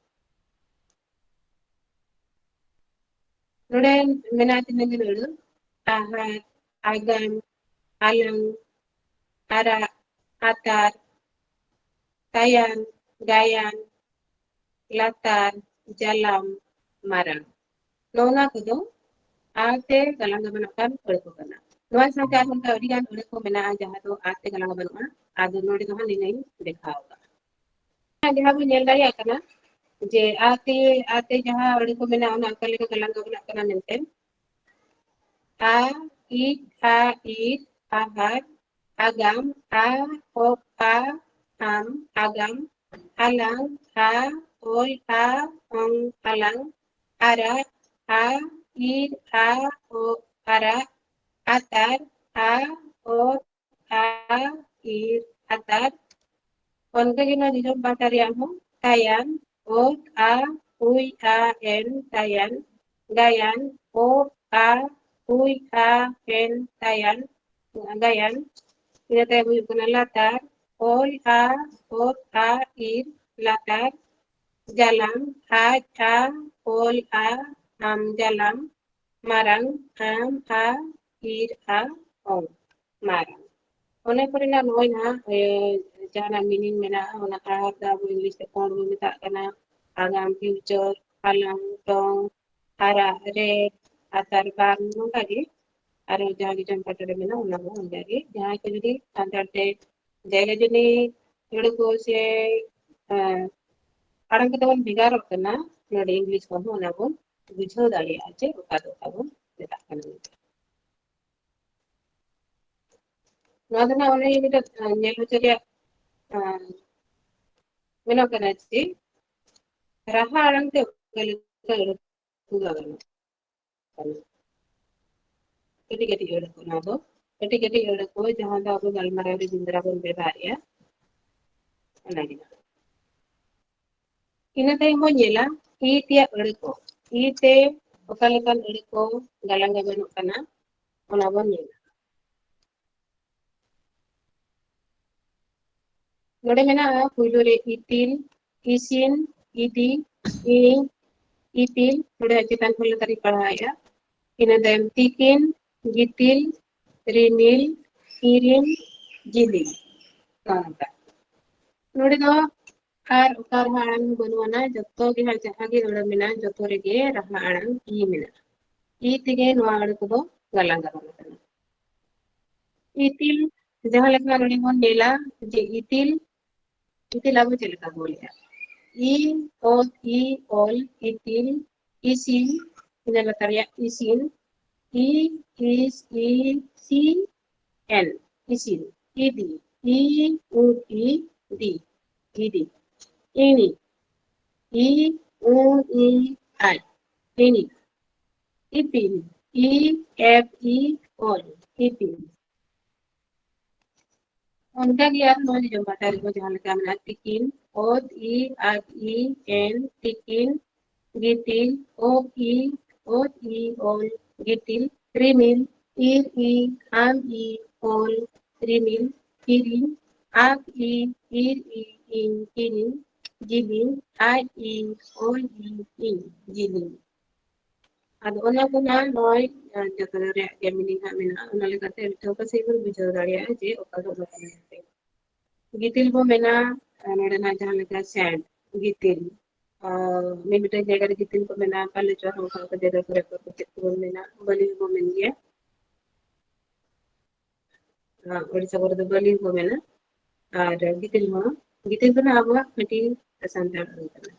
ᱱᱚᱰᱮ ᱢᱮᱱᱟᱜᱼᱟ ᱛᱤᱱᱟᱹᱜ ᱜᱟᱱ ᱟᱹᱲᱟᱹ, ᱟᱦᱟᱨ, ᱟᱜᱟᱢ, ᱟᱞᱟᱝ, ᱟᱨᱟᱜ, ᱟᱛᱟᱨ, ᱛᱟᱭᱟᱱ, ᱜᱟᱭᱟᱱ, ᱞᱟᱛᱟᱨ, ᱡᱟᱞᱟᱢ, ᱢᱟᱨᱟᱝ᱾ ᱱᱚᱣᱟ ᱠᱚᱫᱚ ᱟ ᱛᱮ ᱜᱟᱞᱟᱝ ᱜᱟᱵᱟᱱᱚᱜ ᱠᱟᱱ ᱟᱹᱲᱟᱹ ᱠᱚ ᱠᱟᱱᱟ᱾ ᱱᱚᱣᱟ ᱥᱟᱶᱛᱮ ᱟᱨᱦᱚᱸ ᱚᱱᱠᱟ ᱟᱹᱰᱤ ᱜᱟᱱ ᱟᱹᱲᱟᱹ ᱠᱚ ᱢᱮᱱᱟᱜᱼᱟ ᱡᱟᱦᱟᱸ ᱫᱚ ᱟ ᱛᱮ ᱜᱟᱞᱟᱝ ᱜᱟᱵᱟᱱᱚᱜᱼᱟ᱾ ᱟᱫᱚ ᱱᱚᱰᱮ ᱫᱚ ᱦᱟᱸᱜ ᱱᱤᱱᱟᱹᱜ ᱤᱧ ᱫᱮᱠᱷᱟᱣ ᱟᱠᱟᱫᱼᱟ᱾ ᱡᱟᱦᱟᱸ ᱵᱚᱱ ᱧᱮᱞ ᱫᱟᱲᱮᱭᱟᱜ ᱠᱟᱱᱟ ᱡᱮ ᱟ ᱛᱮ, ᱟ ᱛᱮ ᱡᱟᱦᱟᱸ ᱟᱹᱲᱟᱹ ᱠᱚ ᱢᱮᱱᱟᱜᱼᱟ ᱚᱱᱟ ᱚᱠᱟ ᱞᱮᱠᱟ ᱜᱟᱞᱟᱝ ᱜᱟᱵᱟᱱᱚᱜ ᱠᱟᱱᱟ ᱢᱮᱱᱛᱮ, ᱟ, ᱤᱫ, ᱟ, ᱤᱫ, ᱟᱦᱟᱨ, ᱟᱜᱟᱢ, ᱟ, ᱚ, ᱟ, ᱟᱢ, ᱟᱜᱟᱢ, ᱟᱞᱟᱝ, ᱟ, ᱚᱞ, ᱟ, ᱚᱝ, ᱟᱞᱟᱝ, ᱟᱨᱟᱜ, ᱟ, ᱤᱨ, ᱟ, ᱚ, ᱟᱨᱟᱜ, ᱟᱛᱟᱨ, ᱟ, ᱚ, ᱟ, ᱤᱨ, ᱟᱛᱟᱨ᱾ ᱚᱱᱠᱟ ᱜᱮ ᱱᱚᱣᱟ ᱡᱚᱡᱚᱢ ᱯᱟᱦᱴᱟ ᱨᱮᱭᱟᱜ ᱦᱚᱸ ᱛᱟᱭᱟᱱ, ᱚᱛ, ᱟ, ᱩᱭ, ᱟ, ᱮᱱ, ᱛᱟᱭᱟᱱ, ᱜᱟᱭᱟᱱ, ᱚ, ᱟ, ᱩᱭ, ᱟ, ᱮᱱ, ᱛᱟᱭᱟᱱ, ᱜᱟᱭᱟᱱ᱾ ᱤᱱᱟᱹ ᱛᱟᱭᱚᱢ ᱦᱩᱭᱩᱜ ᱠᱟᱱᱟ ᱞᱟᱛᱟᱨ, ᱚᱞ, ᱟ, ᱚᱛ, ᱟ, ᱤᱨ, ᱞᱟᱛᱟᱨ, ᱡᱟᱞᱟᱢ, ᱟᱡ, ᱟ, ᱚᱞ, ᱟ, ᱟᱢ, ᱡᱟᱞᱟᱢ, ᱢᱟᱨᱟᱝ, ᱟᱢ, ᱟ, ᱤᱨ, ᱟ, ᱚᱝ, ᱢᱟᱨᱟᱝ᱾ ᱚᱱᱟ ᱠᱚᱨᱮᱱᱟᱜ ᱱᱚᱜᱼᱚᱭ ᱱᱟᱦᱟᱜ, ᱮ, ᱡᱟᱦᱟᱱᱟᱜ meaning ᱢᱮᱱᱟᱜᱼᱟ, ᱚᱱᱟ ᱟᱨ ᱫᱚ ᱟᱵᱚ English ᱛᱮ ᱠᱚᱬ ᱵᱚᱱ ᱢᱮᱛᱟᱜ ᱠᱟᱱᱟ, ᱟᱜᱟᱢ, future, ᱦᱟᱞᱟᱝ, ᱴᱚᱝ, ᱟᱨᱟᱜ, red, ᱟᱛᱟᱨ, ᱵᱟᱝ, ᱱᱚᱝᱠᱟ ᱜᱮ᱾ ᱟᱨᱚ ᱡᱟᱦᱟᱸ ᱜᱮ ᱡᱚᱡᱚᱢ ᱯᱟᱦᱴᱟ ᱨᱮ ᱢᱮᱱᱟᱜᱼᱟ, ᱚᱱᱟ ᱦᱚᱸ ᱚᱱᱠᱟ ᱜᱮ᱾ ᱡᱟᱦᱟᱸᱭ ᱠᱚ ᱡᱩᱫᱤ ᱥᱟᱱᱛᱟᱲ ᱛᱮ ᱡᱟᱭᱜᱟ ᱡᱟᱹᱱᱤ ᱟᱹᱲᱟᱹ ᱠᱚ ᱥᱮ, ᱮ, ᱟᱲᱟᱝ ᱠᱚ ᱛᱟᱵᱚᱱ ᱵᱷᱮᱜᱟᱨᱚᱜ ᱠᱟᱱᱟ, ᱱᱚᱰᱮ English ᱠᱚᱦᱚᱸ ᱚᱱᱟ ᱵᱚᱱ ᱵᱩᱡᱷᱟᱹᱣ ᱫᱟᱲᱮᱭᱟᱜᱼᱟ ᱡᱮ ᱚᱠᱟ ᱫᱚ ᱚᱠᱟ ᱵᱚᱱ ᱢᱮᱛᱟᱜ ᱠᱟᱱᱟ ᱢᱮᱱᱛᱮ᱾ ᱱᱚᱣᱟ ᱫᱚ ᱱᱟᱜ ᱚᱱᱮ ᱢᱤᱫᱴᱮᱱ, ᱟᱸ, ᱧᱮᱞ ᱦᱚᱪᱚ ᱨᱮᱭᱟᱜ, ᱟᱸ, ᱢᱮᱱᱚᱜ ᱠᱟᱱᱟ ᱡᱮ ᱨᱟᱦᱟ ᱟᱲᱟᱝ ᱛᱮ ᱚᱠᱟ ᱞᱮᱠᱟ ᱟᱹᱲᱟᱹ ᱠᱚ ᱜᱟᱵᱟᱱᱚᱜ ᱠᱟᱱᱟ᱾ ᱠᱟᱹᱴᱤᱡ ᱠᱟᱹᱴᱤᱡ ᱟᱹᱲᱟᱹ ᱠᱚ, ᱱᱚᱣᱟ ᱫᱚ ᱠᱟᱹᱴᱤᱡ ᱠᱟᱹᱴᱤᱡ ᱟᱹᱲᱟᱹ ᱠᱚ, ᱡᱟᱦᱟᱸ ᱫᱚ ᱟᱵᱚ ᱜᱟᱞᱢᱟᱨᱟᱣ ᱨᱮ ᱡᱤᱱᱫᱨᱟ ᱵᱚᱱ ᱵᱮᱵᱷᱟᱨᱮᱜᱼᱟ, ᱚᱱᱟᱜᱮ᱾ ᱤᱱᱟᱹ ᱛᱟᱭᱚᱢ ᱵᱚᱱ ᱧᱮᱞᱟ ᱤ ᱛᱮᱭᱟᱜ ᱟᱹᱲᱟᱹ ᱠᱚ᱾ ᱤ ᱛᱮ ᱚᱠᱟ ᱞᱮᱠᱟᱱ ᱟᱹᱲᱟᱹ ᱠᱚ ᱜᱟᱞᱟᱝ ᱜᱟᱵᱟᱱᱚᱜ ᱠᱟᱱᱟ, ᱚᱱᱟ ᱵᱚᱱ ᱧᱮᱞᱟ᱾ ᱱᱚᱰᱮ ᱢᱮᱱᱟᱜᱼᱟ ᱯᱩᱭᱞᱩ ᱨᱮ ᱤᱛᱤᱞ, ᱤᱥᱤᱱ, ᱤᱫᱤ, ᱤᱧ, ᱤᱯᱤᱞ᱾ ᱱᱚᱰᱮ ᱪᱮᱛᱟᱱ ᱠᱷᱚᱱ ᱞᱟᱛᱟᱨ ᱤᱧ ᱯᱟᱲᱦᱟᱣᱮᱫᱼᱟ᱾ ᱤᱱᱟᱹ ᱛᱟᱭᱚᱢ ᱛᱤᱠᱤᱱ, ᱜᱤᱛᱤᱞ, ᱨᱤᱢᱤᱞ, ᱤᱨᱤᱞ, ᱡᱤᱞᱤᱧ᱾ ᱱᱚᱜᱼᱚ ᱱᱚᱝᱠᱟ᱾ ᱱᱚᱰᱮ ᱫᱚ ᱟᱨ ᱚᱠᱟ ᱨᱟᱦᱟ ᱟᱲᱟᱝ ᱦᱚᱸ ᱵᱟᱹᱱᱩᱜ ᱟᱱᱟ, ᱡᱚᱛᱚ ᱜᱮ ᱦᱟᱸᱜ ᱡᱟᱦᱟᱸ ᱜᱮ ᱟᱹᱲᱟᱹ ᱢᱮᱱᱟᱜᱼᱟ, ᱡᱚᱛᱚ ᱨᱮᱜᱮ ᱨᱟᱦᱟ ᱟᱲᱟᱝ ᱤ ᱢᱮᱱᱟᱜᱼᱟ᱾ ᱤ ᱛᱮᱜᱮ ᱱᱚᱣᱟ ᱟᱹᱲᱟᱹ ᱠᱚᱫᱚ ᱜᱟᱞᱟᱝ ᱜᱟᱵᱟᱱ ᱟᱠᱟᱱᱟ᱾ ᱤᱛᱤᱞ, ᱡᱟᱦᱟᱸ ᱞᱮᱠᱟ ᱱᱚᱰᱮ ᱵᱚᱱ ᱧᱮᱞᱟ ᱡᱮ ᱤᱛᱤᱞ, ᱤᱛᱤᱞ ᱟᱵᱚ ᱪᱮᱫ ᱞᱮᱠᱟ ᱵᱚᱱ ᱞᱟᱹᱭᱟ? ᱤ, ᱚᱛ, ᱤ, ᱚᱞ, ᱤᱛᱤᱞ, ᱤᱥᱤᱱ, ᱤᱱᱟᱹ ᱞᱟᱛᱟᱨ ᱨᱮᱭᱟᱜ ᱤᱥᱤᱱ, ᱤ, ᱤᱥ, ᱤ, ᱥᱤ, ᱮᱱ, ᱤᱥᱤᱱ, ᱤᱫᱤ, ᱤ, ᱩ, ᱤ, ᱫᱤ, ᱤᱫᱤ, ᱤᱬᱤ, ᱤ, ᱩ, ᱤ, ᱟᱭ, ᱤᱬᱤ, ᱤᱯᱤᱞ, ᱤ, ᱮᱯ, ᱤ, ᱚᱞ, ᱤᱯᱤᱞ᱾ ᱚᱱᱠᱟ ᱜᱮ ᱟᱨ ᱱᱚᱣᱟ ᱡᱚᱡᱚᱢ ᱯᱟᱦᱴᱟ ᱨᱮᱦᱚᱸ ᱡᱟᱦᱟᱸ ᱞᱮᱠᱟ ᱢᱮᱱᱟᱜᱼᱟ, ᱛᱤᱠᱤᱱ, ᱚᱛ, ᱤ, ᱟᱜ, ᱤ, ᱮᱱ, ᱛᱤᱠᱤᱱ, ᱜᱤᱛᱤᱞ, ᱚ, ᱤ, ᱚᱛ, ᱤ, ᱚᱞ, ᱜᱤᱛᱤᱞ, ᱨᱤᱢᱤᱞ, ᱤᱨ, ᱤ, ᱟᱢ, ᱤ, ᱚᱞ, ᱨᱤᱢᱤᱞ, ᱠᱤᱨᱤᱧ, ᱟᱜ, ᱤ, ᱤᱨ, ᱤ, ᱤᱧ, ᱠᱤᱨᱤᱧ, ᱡᱤᱞᱤᱧ, ᱟᱡ, ᱤ, ᱚᱞ, ᱤ, ᱤᱧ, ᱡᱤᱞᱤᱧ᱾ ᱟᱫᱚ ᱚᱱᱟ ᱠᱚ ᱱᱟᱜ ᱱᱚᱜᱼᱚᱭ, ᱟᱸ, ᱡᱚᱛᱚ ᱨᱮᱭᱟᱜ ᱜᱮ meaning ᱦᱟᱸᱜ ᱢᱮᱱᱟᱜᱼᱟ᱾ ᱚᱱᱟ ᱞᱮᱠᱟᱛᱮ ᱟᱹᱰᱤ ᱴᱷᱟᱹᱣᱠᱟᱹ ᱥᱟᱺᱦᱤᱡ ᱵᱚᱱ ᱵᱩᱡᱷᱟᱹᱣ ᱫᱟᱲᱮᱭᱟᱜᱼᱟ ᱡᱮ ᱚᱠᱟ ᱫᱚ ᱚᱠᱟ ᱠᱟᱱᱟ ᱢᱮᱱᱛᱮ᱾ ᱜᱤᱛᱤᱞ ᱵᱚ ᱢᱮᱱᱟ, ᱟᱸ, ᱱᱚᱰᱮ ᱱᱟᱜ ᱡᱟᱦᱟᱸ ᱞᱮᱠᱟ sand, ᱜᱤᱛᱤᱞ᱾ ᱟᱨ ᱢᱤᱫ ᱢᱤᱫᱴᱮᱱ ᱡᱟᱭᱜᱟ ᱨᱮ ᱜᱤᱛᱤᱞ ᱠᱚ ᱢᱮᱱᱟᱜᱼᱟ, ᱯᱟᱞᱮ ᱪᱚ ᱚᱱᱠᱟ ᱚᱱᱠᱟ ᱡᱟᱭᱜᱟ ᱠᱚᱨᱮ ᱚᱠᱟ ᱠᱚ ᱪᱮᱫ ᱠᱚᱵᱚᱱ ᱢᱮᱱᱟ, ᱵᱟᱹᱞᱤ ᱦᱚᱸᱵᱚ ᱢᱮᱱ ᱜᱮᱭᱟ᱾ ᱟᱸ, ᱳᱰᱤᱥᱟ ᱠᱚᱨᱮ ᱫᱚ ᱵᱟᱹᱞᱤ ᱦᱚᱸᱠᱚ ᱢᱮᱱᱟ᱾ ᱟᱨ ᱜᱤᱛᱤᱞ ᱦᱚᱸ, ᱜᱤᱛᱤᱞ ᱫᱚ ᱱᱟᱜ ᱟᱵᱚᱣᱟᱜ ᱠᱷᱟᱹᱴᱤ ᱥᱟᱱᱛᱟᱲ ᱟᱹᱲᱟᱹ ᱠᱟᱱᱟ᱾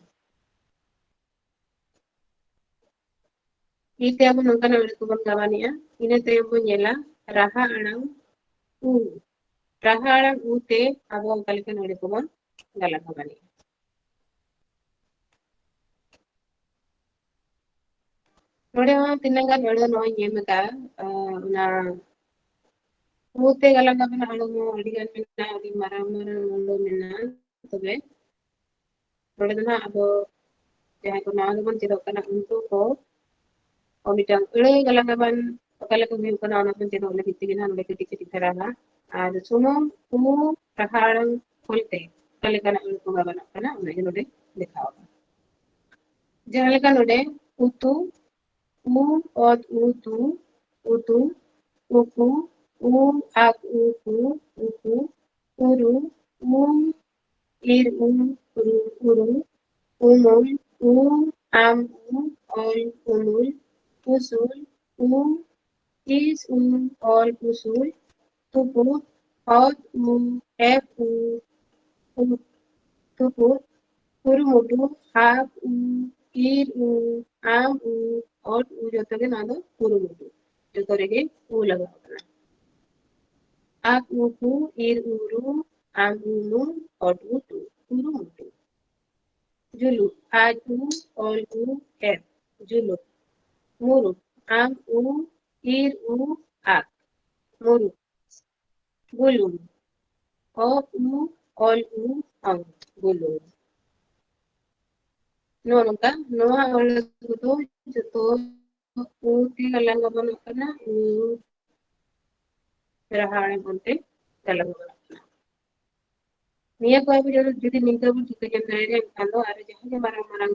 ᱤ ᱛᱮ ᱟᱵᱚ ᱱᱚᱝᱠᱟᱱᱟᱜ ᱟᱹᱲᱟᱹ ᱠᱚᱵᱚᱱ ᱜᱟᱵᱟᱱᱮᱜᱼᱟ᱾ ᱤᱱᱟᱹ ᱛᱟᱭᱚᱢ ᱵᱚᱱ ᱧᱮᱞᱟ ᱨᱟᱦᱟ ᱟᱲᱟᱝ, ᱩ᱾ ᱨᱟᱦᱟ ᱟᱲᱟᱝ ᱩ ᱛᱮ ᱟᱵᱚ ᱚᱱᱠᱟ ᱞᱮᱠᱟ ᱱᱚᱰᱮ ᱠᱚᱵᱚᱱ ᱜᱟᱞᱟᱝ ᱠᱟᱵᱚᱱ᱾ ᱱᱚᱰᱮ ᱦᱚᱸ ᱛᱤᱱᱟᱹᱜ ᱜᱟᱱ ᱟᱹᱲᱟᱹ ᱱᱚᱜᱼᱚᱭ ᱧᱮᱞ ᱟᱠᱟᱫᱼᱟ, ᱟᱸ, ᱚᱱᱟ ᱩ ᱛᱮ ᱜᱟᱞᱟᱝ ᱠᱟᱵᱚᱱ ᱟᱹᱲᱟᱹ ᱦᱚᱸ ᱟᱹᱰᱤ ᱜᱟᱱ ᱢᱮᱱᱟᱜᱼᱟ, ᱟᱹᱰᱤ ᱢᱟᱨᱟᱝ ᱢᱟᱨᱟᱝ ᱟᱹᱲᱟᱹ ᱢᱮᱱᱟᱜᱼᱟ᱾ ᱛᱚᱵᱮ ᱱᱚᱰᱮ ᱫᱚ ᱱᱟᱦᱟᱜ ᱟᱵᱚ ᱡᱟᱦᱟᱸᱭ ᱠᱚ ᱱᱟᱣᱟ ᱜᱮᱵᱚᱱ ᱪᱮᱫᱚᱜ ᱠᱟᱱᱟ, ᱩᱱᱠᱩ ᱠᱚ ᱢᱤᱫᱴᱟᱝ ᱟᱹᱲᱟᱹ ᱜᱟᱞᱟᱝ ᱜᱟᱵᱟᱱ ᱚᱠᱟ ᱞᱮᱠᱟ ᱦᱩᱭᱩᱜ ᱠᱟᱱᱟ, ᱚᱱᱟ ᱵᱚᱱ ᱪᱮᱫᱚᱜ ᱞᱟᱹᱜᱤᱫ ᱛᱮᱜᱮ ᱱᱟᱦᱟᱜ ᱱᱚᱰᱮ ᱠᱟᱹᱴᱤᱡ ᱠᱟᱹᱴᱤᱡ ᱫᱷᱟᱨᱟ ᱦᱟᱸᱜ᱾ ᱟᱨ ᱥᱩᱢᱩᱝ ᱩ ᱨᱟᱦᱟ ᱟᱲᱟᱝ ᱚᱞᱛᱮ ᱚᱠᱟ ᱞᱮᱠᱟᱱᱟᱜ ᱟᱹᱲᱟᱹ ᱠᱚ ᱜᱟᱵᱟᱱᱚᱜ ᱠᱟᱱᱟ, ᱚᱱᱟᱜᱮ ᱱᱚᱰᱮ ᱫᱮᱠᱷᱟᱣ ᱟᱠᱟᱱᱟ᱾ ᱡᱟᱦᱟᱸ ᱞᱮᱠᱟ ᱱᱚᱰᱮ ᱩᱛᱩ, ᱩ ᱚᱛ ᱩ ᱛᱩ, ᱩᱛᱩ, ᱩᱠᱩ, ᱩ ᱟᱠ ᱩ ᱠᱩ, ᱩᱠᱩ, ᱩᱨᱩ, ᱩ ᱤᱨ ᱩ, ᱩᱨᱩ, ᱩᱨᱩ, ᱩᱢᱩᱞ, ᱩ ᱟᱢ ᱩ ᱚᱞ ᱩᱢᱩᱞ, ᱩᱥᱩᱞ, ᱩ ᱤᱥ ᱩ ᱚᱞ ᱩᱥᱩᱞ, ᱛᱩᱯᱩᱫ, ᱚᱛ ᱩ ᱮᱯ ᱩ, ᱩ ᱛᱩᱯᱩᱫ, ᱠᱩᱨᱩᱢᱩᱴᱩ, ᱦᱟᱯ ᱩ, ᱤᱨ ᱩ, ᱟᱢ ᱩ, ᱚᱛ ᱩ, ᱡᱚᱛᱚ ᱜᱮ ᱱᱚᱣᱟ ᱫᱚ ᱠᱩᱨᱩᱢᱩᱴᱩ᱾ ᱡᱚᱛᱚ ᱨᱮᱜᱮ ᱩ ᱞᱟᱜᱟᱣ ᱠᱟᱱᱟ᱾ ᱟᱠ ᱩ ᱠᱩ, ᱤᱨ ᱩ ᱨᱩ, ᱟᱢ ᱩ ᱢᱩ, ᱚᱛ ᱩ ᱛᱩ, ᱠᱩᱨᱩᱢᱩᱴᱩ᱾ ᱡᱩᱞᱩᱜ, ᱟᱡ ᱩ, ᱚᱞ ᱩ, ᱮᱯ, ᱡᱩᱞᱩᱜ᱾ ᱢᱩᱨᱩᱠ, ᱟᱢ ᱩ, ᱤᱨ ᱩ, ᱟᱠ, ᱢᱩᱨᱩᱠ᱾ ᱵᱩᱞᱩᱝ, ᱚ ᱩ, ᱚᱞ ᱩ, ᱚᱝ, ᱵᱩᱞᱩᱝ᱾ ᱱᱚᱜᱼᱚ ᱱᱚᱝᱠᱟ ᱱᱚᱣᱟ ᱟᱹᱲᱟᱹ ᱠᱚᱫᱚ ᱡᱚᱛᱚ ᱩ ᱛᱮ ᱜᱟᱞᱟᱝ ᱜᱟᱵᱟᱱᱚᱜ ᱠᱟᱱᱟ, ᱩ ᱨᱟᱦᱟ ᱟᱲᱟᱝ ᱚᱱᱛᱮ ᱜᱟᱞᱟᱝ ᱜᱟᱵᱟᱱᱚᱜ ᱠᱟᱱᱟ᱾ ᱱᱤᱭᱟᱹ ᱠᱚ ᱟᱵᱚ ᱡᱩᱫᱤ, ᱡᱩᱫᱤ ᱱᱤᱝᱠᱟᱹ ᱵᱚᱱ ᱴᱷᱤᱠᱟᱹ ᱧᱟᱢ ᱫᱟᱲᱮᱭᱟᱜᱼᱟ, ᱮᱱᱠᱷᱟᱱ ᱫᱚ ᱟᱨᱚ ᱡᱟᱦᱟᱸ ᱜᱮ ᱢᱟᱨᱟᱝ ᱢᱟᱨᱟᱝ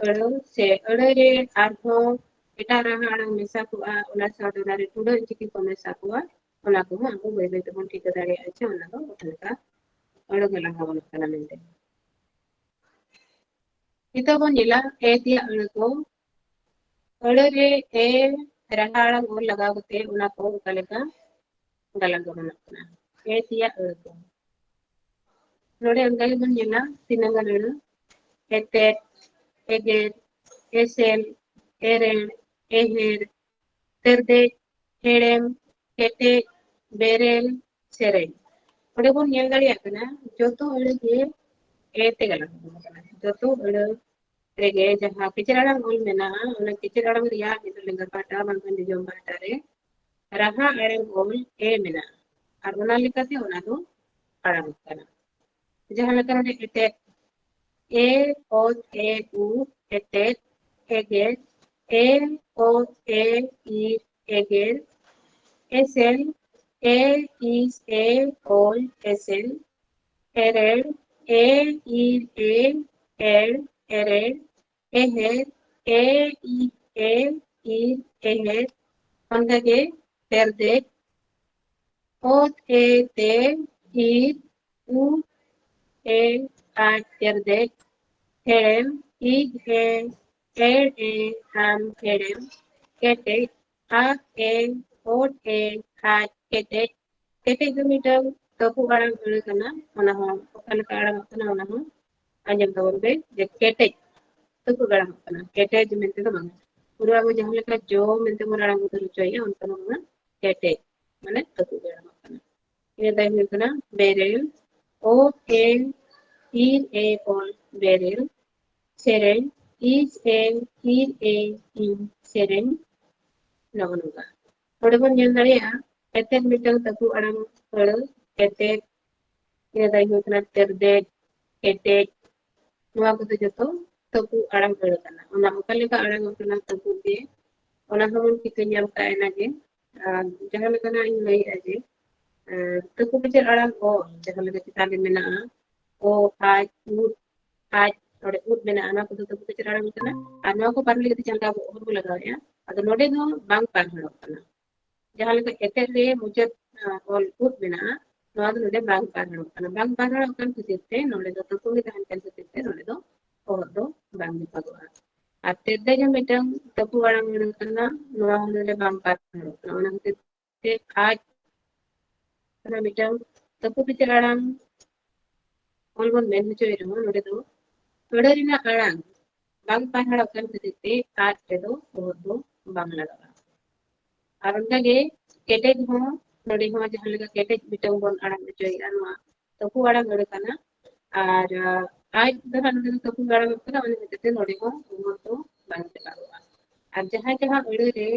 ᱟᱹᱲᱟᱹ ᱥᱮ ᱟᱹᱲᱟᱹ ᱨᱮ ᱟᱨᱦᱚᱸ ᱮᱴᱟᱜ ᱨᱟᱦᱟ ᱟᱲᱟᱝ ᱢᱮᱥᱟ ᱠᱚᱜᱼᱟ, ᱚᱱᱟ ᱥᱟᱶᱛᱮ ᱚᱱᱟ ᱨᱮ ᱴᱩᱰᱟᱹᱜ ᱪᱤᱠᱤ ᱠᱚ ᱢᱮᱥᱟ ᱠᱚᱜᱼᱟ, ᱚᱱᱟ ᱠᱚᱦᱚᱸ ᱟᱵᱚ ᱵᱟᱹᱭ ᱵᱟᱹᱭ ᱛᱮᱵᱚᱱ ᱴᱷᱤᱠᱟᱹ ᱫᱟᱲᱮᱭᱟᱜᱼᱟ ᱡᱮ ᱚᱱᱟ ᱫᱚ ᱚᱠᱟ ᱞᱮᱠᱟ ᱟᱹᱲᱟᱹ ᱜᱟᱞᱟᱝ ᱜᱟᱵᱟᱱᱚᱜ ᱠᱟᱱᱟ ᱢᱮᱱᱛᱮ᱾ ᱱᱤᱛᱚᱜ ᱵᱚᱱ ᱧᱮᱞᱟ ᱮ ᱛᱮᱭᱟᱜ ᱟᱹᱲᱟᱹ ᱠᱚ᱾ ᱟᱹᱲᱟᱹ ᱨᱮ ᱮ ᱨᱟᱦᱟ ᱟᱲᱟᱝ ᱚᱞ ᱞᱟᱜᱟᱣ ᱠᱟᱛᱮ ᱚᱱᱟ ᱠᱚ ᱚᱠᱟ ᱞᱮᱠᱟ ᱜᱟᱞᱟᱝ ᱜᱟᱵᱟᱱᱚᱜ ᱠᱟᱱᱟ᱾ ᱮ ᱛᱮᱭᱟᱜ ᱟᱹᱲᱟᱹ ᱠᱚ᱾ ᱱᱚᱰᱮ ᱚᱱᱠᱟ ᱜᱮᱵᱚᱱ ᱧᱮᱞᱟ ᱛᱤᱱᱟᱹᱜ ᱜᱟᱱ ᱟᱹᱲᱟᱹ, ᱮᱛᱮᱫ, ᱮᱜᱮᱨ, ᱮᱥᱮᱞ, ᱮᱨᱮᱲ, ᱮᱦᱮᱨ, ᱛᱮᱨᱫᱮᱡ, ᱦᱮᱲᱮᱢ, ᱠᱮᱴᱮᱡ, ᱵᱮᱨᱮᱞ, ᱥᱮᱨᱮᱧ᱾ ᱚᱸᱰᱮ ᱵᱚᱱ ᱧᱮᱞ ᱫᱟᱲᱮᱭᱟᱜ ᱠᱟᱱᱟ ᱡᱚᱛᱚ ᱟᱹᱲᱟᱹ ᱜᱮ ᱮ ᱛᱮ ᱜᱟᱞᱟᱝ ᱟᱠᱟᱱᱟ᱾ ᱡᱚᱛᱚ ᱟᱹᱲᱟᱹ ᱨᱮᱜᱮ ᱡᱟᱦᱟᱸ ᱠᱮᱪᱮᱫ ᱟᱲᱟᱝ ᱚᱞ ᱢᱮᱱᱟᱜᱼᱟ, ᱚᱱᱟ ᱠᱮᱪᱮᱫ ᱟᱲᱟᱝ ᱨᱮᱭᱟᱜ ᱢᱤᱫ ᱞᱮᱸᱜᱟ ᱯᱟᱦᱴᱟ ᱵᱟᱝᱠᱷᱟᱱ ᱡᱚᱡᱚᱢ ᱯᱟᱦᱴᱟ ᱨᱮ ᱨᱟᱦᱟ ᱟᱲᱟᱝ ᱚᱞ ᱮ ᱢᱮᱱᱟᱜᱼᱟ, ᱟᱨ ᱚᱱᱟ ᱞᱮᱠᱟᱛᱮ ᱚᱱᱟ ᱫᱚ ᱟᱲᱟᱝ ᱠᱟᱱᱟ᱾ ᱡᱟᱦᱟᱸ ᱞᱮᱠᱟ ᱱᱚᱰᱮ ᱮᱛᱮᱫ, ᱮ ᱚᱛ ᱮ ᱩ ᱮᱛᱮᱫ, ᱮᱜᱮᱨ, ᱮ ᱚᱛ ᱮ ᱤᱨ ᱮᱜᱮᱨ, ᱮᱥᱮᱞ, ᱮ ᱤᱥ ᱮ ᱚᱞ ᱮᱥᱮᱞ, ᱮᱨᱮᱲ, ᱮ ᱤᱨ ᱮ ᱮᱲ ᱮᱨᱮᱲ, ᱮᱦᱮᱨ, ᱮ ᱤᱨ ᱮ ᱤᱨ ᱮᱦᱮᱨ, ᱚᱱᱠᱟᱜᱮ ᱛᱮᱨᱫᱮᱡ, ᱚᱛ ᱮ ᱛᱮ ᱤᱨ, ᱩᱫ ᱮ ᱟᱡ ᱛᱮᱨᱫᱮᱡ, ᱦᱮᱲᱮᱢ, ᱤᱡ ᱮ ᱮᱲ ᱮ ᱟᱢ ᱦᱮᱲᱮᱢ, ᱠᱮᱴᱮᱡ, ᱟᱜ ᱮ ᱚᱰ ᱮ ᱟᱡ ᱠᱮᱴᱮᱡ᱾ ᱠᱮᱴᱮᱡ ᱫᱚ ᱢᱤᱫᱴᱟᱝ ᱛᱟᱹᱯᱩ ᱟᱲᱟᱝ ᱟᱹᱲᱟᱹ ᱠᱟᱱᱟ, ᱚᱱᱟ ᱦᱚᱸ ᱚᱠᱟ ᱞᱮᱠᱟ ᱟᱲᱟᱝᱚᱜ ᱠᱟᱱᱟ ᱚᱱᱟ ᱦᱚᱸ ᱟᱸᱡᱚᱢ ᱛᱟᱵᱚᱱ ᱯᱮ, ᱡᱮ ᱠᱮᱴᱮᱡ, ᱛᱟᱹᱯᱩ ᱟᱲᱟᱝᱚᱜ ᱠᱟᱱᱟ, ᱠᱮᱴᱮᱡ ᱢᱮᱱᱛᱮ ᱫᱚ ᱵᱟᱝ᱾ ᱯᱩᱨᱟᱹ ᱟᱵᱚ ᱡᱟᱦᱟᱸ ᱞᱮᱠᱟ ᱡᱚ ᱢᱮᱱᱛᱮ ᱵᱚᱱ ᱟᱲᱟᱝ ᱩᱛᱟᱹᱨ ᱦᱚᱪᱚᱭᱮᱫᱼᱟ, ᱚᱱᱠᱟ ᱫᱚ ᱵᱟᱝᱟ, ᱠᱮᱴᱮᱡ ᱢᱟᱱᱮ ᱛᱟᱹᱯᱩ ᱟᱲᱟᱝᱚᱜ ᱠᱟᱱᱟ᱾ ᱤᱱᱟᱹ ᱛᱟᱭᱚᱢ ᱦᱩᱭᱩᱜ ᱠᱟᱱᱟ ᱵᱮᱨᱮᱞ, ᱚ ᱮ ᱤᱨ ᱮ ᱚᱞ ᱵᱮᱨᱮᱞ, ᱥᱮᱨᱮᱧ, ᱤᱡ ᱮ ᱤᱨ ᱮ ᱤᱧ ᱥᱮᱨᱮᱧ, ᱱᱚᱜᱼᱚ ᱱᱚᱝᱠᱟ᱾ ᱱᱚᱰᱮ ᱵᱚᱱ ᱧᱮᱞ ᱫᱟᱲᱮᱭᱟᱜᱼᱟ ᱮᱛᱮᱫ ᱢᱤᱫᱴᱟᱝ ᱛᱟᱹᱯᱩ ᱟᱲᱟᱝ ᱟᱹᱲᱟᱹ, ᱮᱛᱮᱫ, ᱤᱱᱟᱹ ᱛᱟᱭᱚᱢ ᱦᱩᱭᱩᱜ ᱠᱟᱱᱟ ᱛᱮᱨᱫᱮᱡ, ᱠᱮᱴᱮᱡ, ᱱᱚᱣᱟ ᱠᱚᱫᱚ ᱡᱚᱛᱚ ᱛᱟᱹᱯᱩ ᱟᱲᱟᱝ ᱟᱹᱲᱟᱹ ᱠᱟᱱᱟ᱾ ᱚᱱᱟ ᱚᱠᱟ ᱞᱮᱠᱟ ᱟᱲᱟᱝᱚᱜ ᱠᱟᱱᱟ ᱛᱟᱹᱯᱩ ᱜᱮ, ᱚᱱᱟ ᱦᱚᱸᱵᱚᱱ ᱴᱷᱤᱠᱟᱹ ᱧᱟᱢ ᱠᱟᱜᱼᱟ ᱮᱱᱟᱜᱮ᱾ ᱟᱨ ᱡᱟᱦᱟᱸ ᱞᱮᱠᱟᱱᱟᱜ ᱤᱧ ᱞᱟᱹᱭᱮᱜᱼᱟ ᱡᱮ, ᱟᱨ ᱛᱟᱹᱯᱩ ᱵᱤᱪᱟᱹᱨ ᱟᱲᱟᱝ ᱚ, ᱡᱟᱦᱟᱸ ᱞᱮᱠᱟ ᱪᱮᱛᱟᱱ ᱨᱮ ᱢᱮᱱᱟᱜᱼᱟ, ᱚ, ᱟᱡ, ᱩᱫ, ᱟᱡ, ᱱᱚᱰᱮ ᱩᱫ ᱢᱮᱱᱟᱜᱼᱟ, ᱚᱱᱟ ᱠᱚᱫᱚ ᱛᱟᱹᱯᱩ ᱵᱤᱪᱟᱹᱨ ᱟᱲᱟᱝ ᱠᱟᱱᱟ᱾ ᱟᱨ ᱱᱚᱣᱟ ᱠᱚ ᱯᱟᱨᱚᱢ ᱞᱟᱹᱜᱤᱫ ᱛᱮ ᱡᱟᱦᱟᱸ ᱞᱮᱠᱟ ᱟᱵᱚ ᱚ ᱵᱚᱱ ᱞᱟᱜᱟᱣᱮᱜᱼᱟ, ᱟᱫᱚ ᱱᱚᱰᱮ ᱫᱚ ᱵᱟᱝ ᱯᱟᱨᱦᱟᱲᱚᱜ ᱠᱟᱱᱟ᱾ ᱡᱟᱦᱟᱸ ᱞᱮᱠᱟ ᱮᱛᱮᱫ ᱨᱮ ᱢᱩᱪᱟᱹᱫ, ᱟ, ᱚᱞ ᱩᱫ ᱢᱮᱱᱟᱜᱼᱟ, ᱱᱚᱣᱟ ᱫᱚ ᱱᱚᱰᱮ ᱵᱟᱝ ᱯᱟᱨᱦᱟᱲᱚᱜ ᱠᱟᱱᱟ᱾ ᱵᱟᱝ ᱯᱟᱨᱦᱟᱲᱚᱜ ᱠᱟᱱ ᱠᱷᱟᱹᱛᱤᱨ ᱛᱮ ᱱᱚᱰᱮ ᱫᱚ ᱛᱟᱹᱯᱩ ᱜᱮ ᱛᱟᱦᱮᱱ ᱠᱟᱱ ᱠᱷᱟᱹᱛᱤᱨ ᱛᱮ ᱱᱚᱰᱮ ᱫᱚ ᱚᱦᱚᱫ ᱫᱚ ᱵᱟᱝ ᱢᱮᱯᱟᱜᱚᱜᱼᱟ᱾ ᱟᱨ ᱛᱮᱨᱫᱮᱡ ᱦᱚᱸ ᱢᱤᱫᱴᱟᱝ ᱛᱟᱹᱯᱩ ᱟᱲᱟᱝ ᱟᱹᱲᱟᱹ ᱠᱟᱱᱟ, ᱱᱚᱣᱟ ᱦᱚᱸ ᱱᱚᱰᱮ ᱵᱟᱝ ᱯᱟᱨᱦᱟᱲᱚᱜ ᱠᱟᱱᱟ᱾ ᱚᱱᱟ ᱠᱷᱟᱹᱛᱤᱨ ᱛᱮ ᱟᱡ ᱚᱱᱟ ᱢᱤᱫᱴᱟᱝ ᱛᱟᱹᱯᱩ ᱵᱤᱪᱟᱹᱨ ᱟᱲᱟᱝ ᱚᱞ ᱵᱚᱱ ᱢᱮᱱ ᱦᱚᱪᱚᱭ ᱨᱮᱦᱚᱸ ᱱᱚᱰᱮ ᱫᱚ ᱟᱹᱲᱟᱹ ᱨᱮᱱᱟᱜ ᱟᱲᱟᱝ ᱵᱟᱝ ᱯᱟᱨᱦᱟᱲᱚᱜ ᱠᱟᱱ ᱠᱷᱟᱹᱛᱤᱨ ᱛᱮ ᱟᱡ ᱨᱮᱫᱚ ᱚᱦᱚᱫ ᱫᱚ ᱵᱟᱝ ᱞᱟᱜᱟᱜᱼᱟ᱾ ᱟᱨ ᱚᱱᱠᱟᱜᱮ ᱠᱮᱴᱮᱡ ᱦᱚᱸ ᱱᱚᱰᱮ ᱦᱚᱸ ᱡᱟᱦᱟᱸ ᱞᱮᱠᱟ ᱠᱮᱴᱮᱡ ᱢᱤᱫᱴᱟᱝ ᱵᱚᱱ ᱟᱲᱟᱝ ᱦᱚᱪᱚᱭᱮᱫᱼᱟ, ᱱᱚᱣᱟ ᱛᱟᱹᱯᱩ ᱟᱲᱟᱝ ᱟᱹᱲᱟᱹ ᱠᱟᱱᱟ᱾ ᱟᱨ ᱟᱡ ᱫᱚ ᱦᱟᱸᱜ ᱱᱚᱰᱮ ᱫᱚ ᱛᱟᱹᱯᱩ ᱟᱲᱟᱝᱚᱜ ᱠᱟᱱᱟ, ᱚᱱᱟ ᱦᱚᱛᱮᱡ ᱛᱮ ᱱᱚᱰᱮ ᱦᱚᱸ ᱚᱦᱚᱨ ᱫᱚ ᱵᱟᱝ ᱪᱟᱞᱟᱜᱚᱜᱼᱟ᱾ ᱟᱨ ᱡᱟᱦᱟᱸ ᱡᱟᱦᱟᱸ ᱟᱹᱲᱟᱹ ᱨᱮ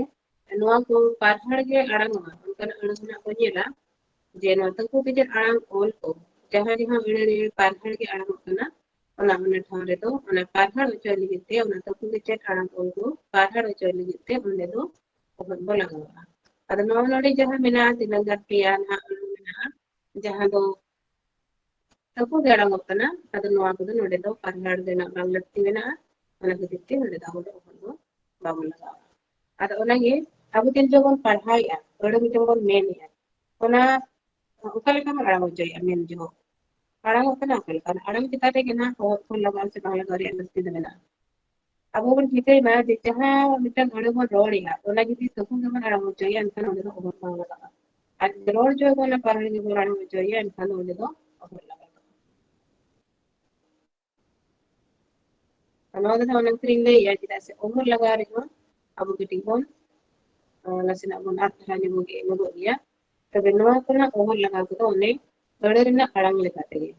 ᱱᱚᱣᱟ ᱠᱚ ᱯᱟᱨᱦᱟᱲ ᱜᱮ ᱟᱲᱟᱝᱚᱜᱼᱟ, ᱚᱱᱠᱟᱱᱟᱜ ᱟᱹᱲᱟᱹ ᱢᱮᱱᱟᱜ ᱵᱚᱱ ᱧᱮᱞᱟ ᱡᱮ ᱱᱚᱣᱟ ᱛᱟᱹᱯᱩ ᱠᱮᱪᱮᱫ ᱟᱲᱟᱝ ᱚᱞ ᱠᱚ ᱡᱟᱦᱟᱸ ᱡᱟᱦᱟᱸ ᱟᱹᱲᱟᱹ ᱨᱮ ᱯᱟᱨᱦᱟᱲ ᱜᱮ ᱟᱲᱟᱝᱚᱜ ᱠᱟᱱᱟ, ᱚᱱᱟ ᱚᱱᱟ ᱴᱷᱟᱶ ᱨᱮᱫᱚ ᱚᱱᱟ ᱯᱟᱨᱦᱟᱲ ᱦᱚᱪᱚᱭ ᱞᱟᱹᱜᱤᱫ ᱛᱮ, ᱚᱱᱟ ᱛᱟᱹᱯᱩ ᱠᱮᱪᱮᱫ ᱟᱲᱟᱝ ᱚᱞ ᱠᱚ ᱯᱟᱨᱦᱟᱲ ᱦᱚᱪᱚᱭ ᱞᱟᱹᱜᱤᱫ ᱛᱮ ᱚᱸᱰᱮ ᱫᱚ ᱚᱦᱚᱫ ᱵᱚ ᱞᱟᱜᱟᱣᱟ᱾ ᱟᱫᱚ ᱱᱚᱣᱟ ᱱᱚᱰᱮ ᱡᱟᱦᱟᱸ ᱢᱮᱱᱟᱜᱼᱟ, ᱛᱤᱱᱟᱹᱜ ᱜᱟᱱ ᱯᱮᱭᱟ ᱱᱟᱦᱟᱜ ᱟᱹᱲᱟᱹ ᱢᱮᱱᱟᱜᱼᱟ, ᱡᱟᱦᱟᱸ ᱫᱚ ᱛᱟᱹᱯᱩ ᱜᱮ ᱟᱲᱟᱝᱚᱜ ᱠᱟᱱᱟ᱾ ᱟᱫᱚ ᱱᱚᱣᱟ ᱠᱚᱫᱚ ᱱᱚᱰᱮ ᱫᱚ ᱯᱟᱨᱦᱟᱲ ᱨᱮᱱᱟᱜ ᱵᱟᱝ ᱞᱟᱹᱠᱛᱤ ᱢᱮᱱᱟᱜᱼᱟ, ᱚᱱᱟ ᱠᱷᱟᱹᱛᱤᱨ ᱛᱮ ᱱᱚᱰᱮ ᱫᱚ ᱟᱵᱚ ᱫᱚ ᱚᱦᱚᱫ ᱫᱚ ᱵᱟᱵᱚᱱ ᱞᱟᱜᱟᱣᱟ᱾ ᱟᱫᱚ ᱚᱱᱟᱜᱮ ᱟᱵᱚ ᱛᱤᱱ ᱡᱚᱠᱷᱚᱱ ᱵᱚᱱ ᱯᱟᱲᱦᱟᱣᱮᱫᱼᱟ, ᱟᱹᱲᱟᱹ ᱢᱤᱫᱴᱟᱝ ᱵᱚᱱ ᱢᱮᱱᱮᱫᱼᱟ, ᱚᱱᱟ ᱚᱠᱟ ᱞᱮᱠᱟ ᱵᱚᱱ ᱟᱲᱟᱝ ᱦᱚᱪᱚᱭᱮᱫᱼᱟ? ᱢᱮᱱ ᱡᱚᱦᱚᱜ ᱟᱲᱟᱝᱚᱜ ᱠᱟᱱᱟ ᱚᱠᱟ ᱞᱮᱠᱟ? ᱟᱲᱟᱝ ᱪᱮᱛᱟᱱ ᱨᱮᱜᱮ ᱱᱟᱦᱟᱜ ᱚᱦᱚᱫ ᱵᱚᱱ ᱞᱟᱜᱟᱣ ᱥᱮ ᱵᱟᱝ ᱞᱟᱜᱟᱣ ᱨᱮᱭᱟᱜ ᱞᱟᱹᱠᱛᱤ ᱫᱚ ᱢᱮᱱᱟᱜᱼᱟ᱾ ᱟᱵᱚ ᱵᱚᱱ ᱴᱷᱤᱠᱟᱹᱭ ᱢᱟ ᱡᱮ ᱡᱟᱦᱟᱸ ᱢᱤᱫᱴᱟᱝ ᱟᱹᱲᱟᱹ ᱵᱚᱱ ᱨᱚᱲᱮᱜᱼᱟ, ᱚᱱᱟ ᱡᱩᱫᱤ ᱛᱟᱹᱯᱩ ᱜᱮᱵᱚᱱ ᱟᱲᱟᱝ ᱦᱚᱪᱚᱭᱟ, ᱮᱱᱠᱷᱟᱱ ᱚᱸᱰᱮ ᱫᱚ ᱚᱦᱚᱫ ᱵᱟᱝ ᱞᱟᱜᱟᱜᱼᱟ᱾ ᱟᱨ ᱡᱩᱫᱤ ᱨᱚᱲ ᱡᱚᱦᱚᱜ ᱵᱚᱱ ᱯᱟᱨᱦᱟᱲ ᱜᱮᱵᱚᱱ ᱟᱲᱟᱝ ᱦᱚᱪᱚᱭᱟ, ᱮᱱᱠᱷᱟᱱ ᱫᱚ ᱚᱸᱰᱮ ᱫᱚ ᱚᱦᱚᱫ ᱞᱟᱜᱟᱜᱼᱟ᱾ ᱟᱨ ᱱᱚᱣᱟ ᱫᱚ ᱱᱟᱦᱟᱜ ᱚᱱᱟ ᱠᱷᱟᱹᱛᱤᱨᱤᱧ ᱞᱟᱹᱭᱮᱜᱼᱟ, ᱪᱮᱫᱟᱜ ᱥᱮ ᱚᱦᱚᱫ ᱞᱟᱜᱟᱣ ᱨᱮᱦᱚᱸ ᱟᱵᱚ ᱠᱟᱹᱴᱤᱡ ᱵᱚᱱ, ᱟᱸ, ᱱᱟᱥᱮᱱᱟᱜ ᱵᱚᱱ ᱟᱫ ᱫᱷᱟᱨᱟ ᱧᱚᱜᱚᱜ ᱜᱮ, ᱧᱚᱜᱚᱜ ᱜᱮᱭᱟ᱾ ᱛᱚᱵᱮ ᱱᱚᱣᱟ ᱠᱚᱨᱮᱱᱟᱜ ᱚᱦᱚᱫ ᱞᱟᱜᱟᱣ ᱠᱚᱫᱚ ᱚᱱᱮ ᱟᱹᱲᱟᱹ ᱨᱮᱱᱟᱜ ᱟᱲᱟᱝ ᱞᱮᱠᱟ ᱛᱮᱜᱮ᱾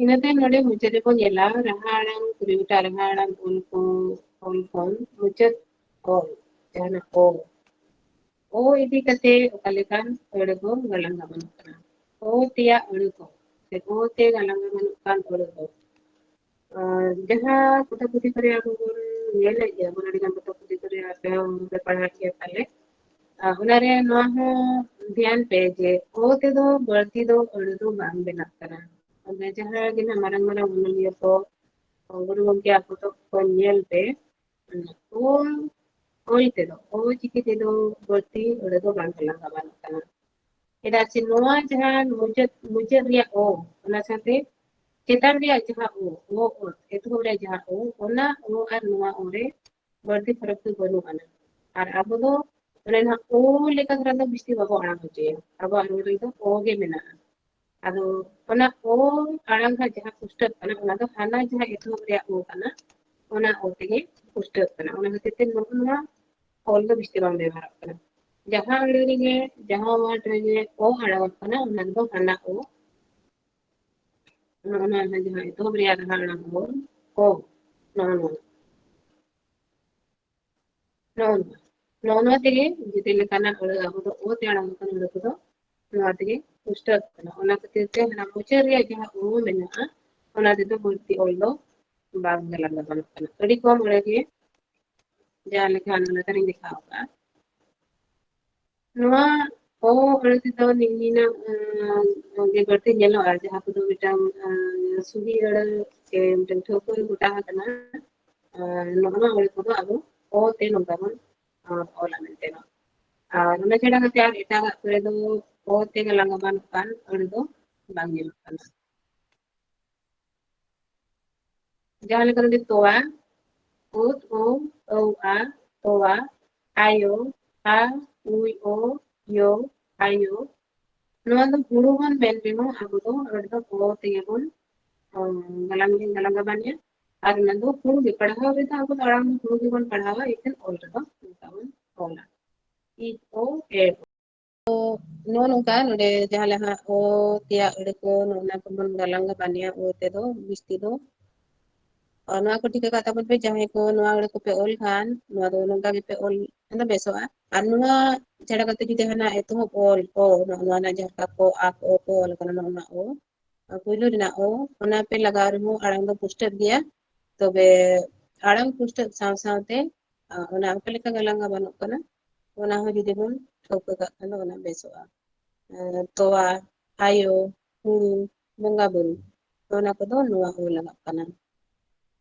ᱤᱱᱟᱹᱛᱮ ᱱᱚᱰᱮ ᱢᱩᱪᱟᱹᱫ ᱨᱮᱵᱚᱱ ᱧᱮᱞᱟ, ᱨᱟᱦᱟ ᱟᱲᱟᱝ, ᱠᱩᱲᱤ ᱜᱚᱴᱟᱝ ᱨᱟᱦᱟ ᱟᱲᱟᱝ ᱚᱞ ᱠᱚ, ᱚᱞ ᱠᱷᱚᱱ ᱢᱩᱪᱟᱹᱫ ᱚᱞ, ᱡᱟᱦᱟᱱᱟᱜ ᱚ, ᱚ ᱤᱫᱤ ᱠᱟᱛᱮ ᱚᱠᱟ ᱞᱮᱠᱟᱱ ᱟᱹᱲᱟᱹ ᱠᱚ ᱜᱟᱞᱟᱝ ᱜᱟᱵᱟᱱᱚᱜ ᱠᱟᱱᱟ? ᱚ ᱛᱮᱭᱟᱜ ᱟᱹᱲᱟᱹ ᱠᱚ, ᱥᱮ ᱚ ᱛᱮ ᱜᱟᱞᱟᱝ ᱜᱟᱵᱟᱱᱚᱜ ᱠᱟᱱ ᱟᱹᱲᱟᱹ ᱠᱚ᱾ ᱟᱨ ᱡᱟᱦᱟᱸ ᱯᱚᱛᱚᱵ ᱯᱩᱛᱷᱤ ᱠᱚᱨᱮ ᱟᱵᱚ ᱵᱚᱱ ᱧᱮᱞᱮᱫ ᱜᱮᱭᱟ, ᱵᱚᱱ ᱟᱹᱰᱤ ᱜᱟᱱ ᱯᱚᱛᱚᱵ ᱯᱩᱛᱷᱤ ᱠᱚᱨᱮ ᱟᱯᱮ ᱦᱚᱸ ᱯᱮ ᱯᱟᱲᱦᱟᱜ ᱜᱮᱭᱟ ᱯᱟᱞᱮ᱾ ᱟᱨ ᱚᱱᱟᱨᱮ ᱱᱚᱣᱟ ᱦᱚᱸ ᱫᱷᱮᱭᱟᱱ ᱯᱮ ᱡᱮ ᱚ ᱛᱮᱫᱚ ᱵᱟᱹᱲᱛᱤ ᱫᱚ ᱟᱹᱲᱟᱹ ᱫᱚ ᱵᱟᱝ ᱵᱮᱱᱟᱜ ᱠᱟᱱᱟ᱾ ᱚᱱᱟ ᱡᱟᱦᱟᱸ ᱜᱮ ᱱᱟᱜ ᱢᱟᱨᱟᱝ ᱢᱟᱨᱟᱝ ᱚᱱᱚᱞᱤᱭᱟᱹ ᱠᱚ, ᱜᱩᱨᱩ ᱜᱚᱢᱠᱮᱭᱟᱜ ᱯᱚᱛᱚᱵ ᱠᱚ ᱧᱮᱞ ᱯᱮ, ᱚᱞ, ᱚᱞ ᱛᱮᱫᱚ, ᱚᱞ ᱪᱤᱠᱤ ᱛᱮᱫᱚ ᱵᱟᱹᱲᱛᱤ ᱟᱹᱲᱟᱹ ᱫᱚ ᱵᱟᱝ ᱜᱟᱞᱟᱝ ᱜᱟᱵᱟᱱᱚᱜ ᱠᱟᱱᱟ᱾ ᱪᱮᱫᱟᱜ ᱥᱮ ᱱᱚᱣᱟ ᱡᱟᱦᱟᱸ ᱢᱩᱪᱟᱹᱫ, ᱢᱩᱪᱟᱹᱫ ᱨᱮᱭᱟᱜ ᱚ, ᱚᱱᱟ ᱥᱟᱶᱛᱮ ᱪᱮᱛᱟᱱ ᱨᱮᱭᱟᱜ ᱡᱟᱦᱟᱸ ᱚ, ᱚ, ᱚ, ᱮᱛᱚᱦᱚᱵ ᱨᱮᱭᱟᱜ ᱡᱟᱦᱟᱸ ᱚ, ᱚᱱᱟ ᱚ ᱟᱨ ᱱᱚᱣᱟ ᱚ ᱨᱮ ᱵᱟᱹᱲᱛᱤ ᱯᱷᱟᱨᱟᱠ ᱫᱚ ᱵᱟᱹᱱᱩᱜ ᱟᱱᱟ᱾ ᱟᱨ ᱟᱵᱚ ᱫᱚ ᱚᱱᱮ ᱱᱟᱦᱟᱜ ᱚ ᱞᱮᱠᱟ ᱫᱷᱟᱨᱟ ᱫᱚ ᱵᱤᱥᱛᱤ ᱵᱟᱵᱚ ᱟᱲᱟᱝ ᱦᱚᱪᱚᱭᱟ᱾ ᱟᱵᱚᱣᱟᱜ ᱨᱚᱲ ᱨᱮᱫᱚ ᱚ ᱜᱮ ᱢᱮᱱᱟᱜᱼᱟ᱾ ᱟᱫᱚ ᱚᱱᱟ ᱚ ᱟᱲᱟᱝ ᱦᱟᱸᱜ ᱡᱟᱦᱟᱸ ᱯᱩᱥᱴᱟᱹᱜ ᱠᱟᱱᱟ, ᱚᱱᱟ ᱫᱚ ᱦᱟᱱᱟ ᱡᱟᱦᱟᱸ ᱮᱛᱚᱦᱚᱵ ᱨᱮᱭᱟᱜ ᱚ ᱠᱟᱱᱟ, ᱚᱱᱟ ᱚ ᱛᱮᱜᱮ ᱯᱩᱥᱴᱟᱹᱜ ᱠᱟᱱᱟ᱾ ᱚᱱᱟ ᱠᱷᱟᱹᱛᱤᱨ ᱛᱮ ᱱᱚᱜᱼᱚ ᱱᱚᱣᱟ ᱚᱞ ᱫᱚ ᱵᱤᱥᱛᱤ ᱵᱟᱝ ᱵᱮᱵᱚᱦᱟᱨᱚᱜ ᱠᱟᱱᱟ᱾ ᱡᱟᱦᱟᱸ ᱟᱹᱲᱟᱹ ᱨᱮᱜᱮ, ᱡᱟᱦᱟᱸ word ᱨᱮᱜᱮ ᱚ ᱟᱲᱟᱜᱚᱜ ᱠᱟᱱᱟ, ᱚᱱᱟ ᱫᱚ ᱦᱟᱱᱟ ᱚ᱾ ᱱᱚᱜᱼᱚ ᱱᱚᱣᱟ ᱡᱟᱦᱟᱸ ᱮᱛᱚᱦᱚᱵ ᱨᱮᱭᱟᱜ ᱨᱟᱦᱟ ᱟᱲᱟᱝ ᱚ, ᱚ, ᱱᱚᱜᱼᱚ ᱱᱚᱣᱟ᱾ ᱱᱚᱜᱼᱚ ᱱᱚᱣᱟ᱾ ᱱᱚᱜᱼᱚ ᱱᱚᱣᱟ ᱛᱮᱜᱮ ᱡᱩᱫᱤ ᱞᱮᱠᱟᱱᱟᱜ ᱟᱹᱲᱟᱹ ᱟᱵᱚ ᱫᱚ ᱚ ᱛᱮ ᱟᱲᱟᱝ ᱟᱠᱟᱱ ᱟᱹᱲᱟᱹ ᱠᱚᱫᱚ ᱱᱚᱣᱟ ᱛᱮᱜᱮ ᱯᱩᱥᱴᱟᱹᱜ ᱠᱟᱱᱟ᱾ ᱚᱱᱟ ᱠᱷᱟᱹᱛᱤᱨ ᱛᱮ ᱚᱱᱟ ᱢᱩᱪᱟᱹᱫ ᱨᱮᱭᱟᱜ ᱡᱟᱦᱟᱸ ᱚ ᱢᱮᱱᱟᱜᱼᱟ, ᱚᱱᱟ ᱛᱮᱫᱚ ᱵᱟᱹᱲᱛᱤ ᱚᱞ ᱫᱚ ᱵᱟᱝ ᱜᱟᱞᱟᱝ ᱜᱟᱱᱚᱜ ᱠᱟᱱᱟ᱾ ᱟᱹᱰᱤ ᱠᱚᱢ ᱟᱹᱲᱟᱹ ᱜᱮ ᱡᱟᱦᱟᱸ ᱞᱮᱠᱟ ᱚᱱᱟ ᱞᱮᱠᱟᱨᱤᱧ ᱫᱮᱠᱷᱟᱣ ᱟᱠᱟᱫᱼᱟ᱾ ᱱᱚᱣᱟ ᱚ ᱟᱹᱲᱟᱹ ᱛᱮᱫᱚ ᱱᱤᱱᱟᱹᱜ, ᱟᱸ, ᱜᱮ ᱵᱟᱹᱲᱛᱤ ᱧᱮᱞᱚᱜᱼᱟ, ᱡᱟᱦᱟᱸ ᱠᱚᱫᱚ ᱢᱤᱫᱴᱟᱝ, ᱟᱸ, ᱥᱩᱦᱤ ᱟᱹᱲᱟᱹ ᱥᱮ ᱢᱤᱫᱴᱟᱝ ᱴᱷᱟᱹᱣᱠᱟᱹ ᱜᱚᱴᱟ ᱟᱠᱟᱱᱟ᱾ ᱟᱨ ᱱᱚᱜᱼᱚ ᱱᱚᱣᱟ ᱟᱹᱲᱟᱹ ᱠᱚᱫᱚ ᱟᱵᱚ ᱚ ᱛᱮ ᱱᱚᱝᱠᱟ ᱵᱚᱱ, ᱟᱸ, ᱚᱞᱟ ᱢᱮᱱᱛᱮ ᱱᱚᱣᱟ᱾ ᱟᱨ ᱚᱱᱟ ᱪᱷᱟᱰᱟ ᱠᱟᱛᱮ ᱟᱨ ᱮᱴᱟᱜᱟᱜ ᱠᱚᱨᱮ ᱫᱚ ᱚ ᱛᱮ ᱜᱟᱞᱟᱝ ᱜᱟᱵᱟᱱᱚᱜ ᱠᱟᱱ ᱟᱹᱲᱟᱹ ᱫᱚ ᱵᱟᱝ ᱧᱮᱞᱚᱜ ᱠᱟᱱᱟ᱾ ᱡᱟᱦᱟᱸ ᱞᱮᱠᱟ ᱱᱚᱰᱮ ᱛᱚᱣᱟ, ᱩᱛ, ᱩ, ᱟᱹᱣ, ᱟ, ᱛᱚᱣᱟ, ᱟᱭᱳ, ᱟ, ᱩᱭ, ᱳ, ᱭᱳ, ᱟᱭᱳ᱾ ᱱᱚᱣᱟ ᱫᱚ ᱦᱩᱲᱩ ᱵᱚᱱ ᱢᱮᱱ ᱨᱮᱦᱚᱸ ᱟᱵᱚ ᱫᱚ ᱚᱸᱰᱮ ᱫᱚ ᱚ ᱛᱮᱜᱮ ᱵᱚᱱ, ᱚ, ᱜᱟᱞᱟᱝ, ᱜᱟᱞᱟᱝ ᱜᱟᱵᱟᱱᱮᱜᱼᱟ᱾ ᱟᱨ ᱚᱱᱟ ᱫᱚ ᱦᱩᱲᱩ ᱜᱮ, ᱯᱟᱲᱦᱟᱣ ᱨᱮᱫᱚ ᱟᱵᱚ ᱫᱚ ᱟᱲᱟᱝ ᱫᱚ ᱦᱩᱲᱩ ᱜᱮᱵᱚᱱ ᱯᱟᱲᱦᱟᱣᱟ, ᱮᱱᱠᱷᱟᱱ ᱚᱞ ᱨᱮᱫᱚ ᱱᱚᱝᱠᱟ ᱵᱚᱱ ᱚᱞᱟ᱾ ᱤ, ᱳ, ᱮ, ᱳ᱾ ᱛᱚ, ᱱᱚᱜᱼᱚ ᱱᱚᱝᱠᱟ ᱱᱚᱰᱮ ᱡᱟᱦᱟᱸ ᱞᱮᱠᱟ ᱚ ᱛᱮᱭᱟᱜ ᱟᱹᱲᱟᱹ ᱠᱚ, ᱱᱚᱜᱼᱚ ᱱᱟ ᱠᱚᱵᱚᱱ ᱜᱟᱞᱟᱝ ᱜᱟᱵᱟᱱᱮᱜᱼᱟ ᱚ ᱛᱮᱫᱚ ᱵᱤᱥᱛᱤ ᱫᱚ᱾ ᱟᱨ ᱱᱚᱣᱟ ᱠᱚ ᱴᱷᱤᱠᱟᱹ ᱠᱟᱜ ᱛᱟᱵᱚᱱ ᱯᱮ, ᱡᱟᱦᱟᱸᱭ ᱠᱚ ᱱᱚᱣᱟ ᱟᱹᱲᱟᱹ ᱠᱚᱯᱮ ᱚᱞ ᱠᱷᱟᱱ, ᱱᱚᱣᱟ ᱫᱚ ᱱᱚᱝᱠᱟ ᱜᱮᱯᱮ ᱚᱞ ᱠᱷᱟᱱ ᱫᱚ ᱵᱮᱥᱚᱜᱼᱟ᱾ ᱟᱨ ᱱᱚᱣᱟ ᱪᱷᱟᱰᱟ ᱠᱟᱛᱮ ᱡᱩᱫᱤ ᱦᱟᱱᱟ ᱮᱛᱚᱦᱚᱵ ᱚᱞ ᱠᱚ, ᱱᱚᱜᱼᱚ ᱱᱚᱣᱟ ᱨᱮᱱᱟᱜ ᱡᱟᱦᱟᱸ ᱠᱚ, ᱟ, ᱠᱚ, ᱚ ᱠᱚ ᱚᱞ ᱠᱟᱱᱟ, ᱱᱚᱜᱼᱚ ᱱᱟ ᱚ, ᱟᱨ ᱯᱳᱭᱞᱳ ᱨᱮᱱᱟᱜ ᱚ, ᱚᱱᱟ ᱯᱮ ᱞᱟᱜᱟᱣ ᱨᱮᱦᱚᱸ ᱟᱲᱟᱝ ᱫᱚ ᱯᱩᱥᱴᱟᱹᱜ ᱜᱮᱭᱟ᱾ ᱛᱚᱵᱮ ᱟᱲᱟᱝ ᱯᱩᱥᱴᱟᱹᱜ ᱥᱟᱶ ᱥᱟᱶᱛᱮ, ᱟ, ᱚᱱᱟ ᱚᱠᱟ ᱞᱮᱠᱟ ᱜᱟᱞᱟᱝ ᱜᱟᱵᱟᱱᱚᱜ ᱠᱟᱱᱟ, ᱚᱱᱟ ᱦᱚᱸ ᱡᱩᱫᱤ ᱵᱚᱱ ᱴᱷᱟᱹᱣᱠᱟᱹ ᱠᱟᱜ ᱠᱷᱟᱱ ᱫᱚ ᱚᱱᱟ ᱵᱮᱥᱚᱜᱼᱟ᱾ ᱮᱸ, ᱛᱚᱣᱟ, ᱟᱭᱳ, ᱦᱩᱲᱩ, ᱵᱚᱸᱜᱟ ᱵᱩᱨᱩ, ᱚᱱᱟ ᱠᱚᱫᱚ ᱱᱚᱣᱟ ᱚ ᱞᱟᱜᱟᱜ ᱠᱟᱱᱟ᱾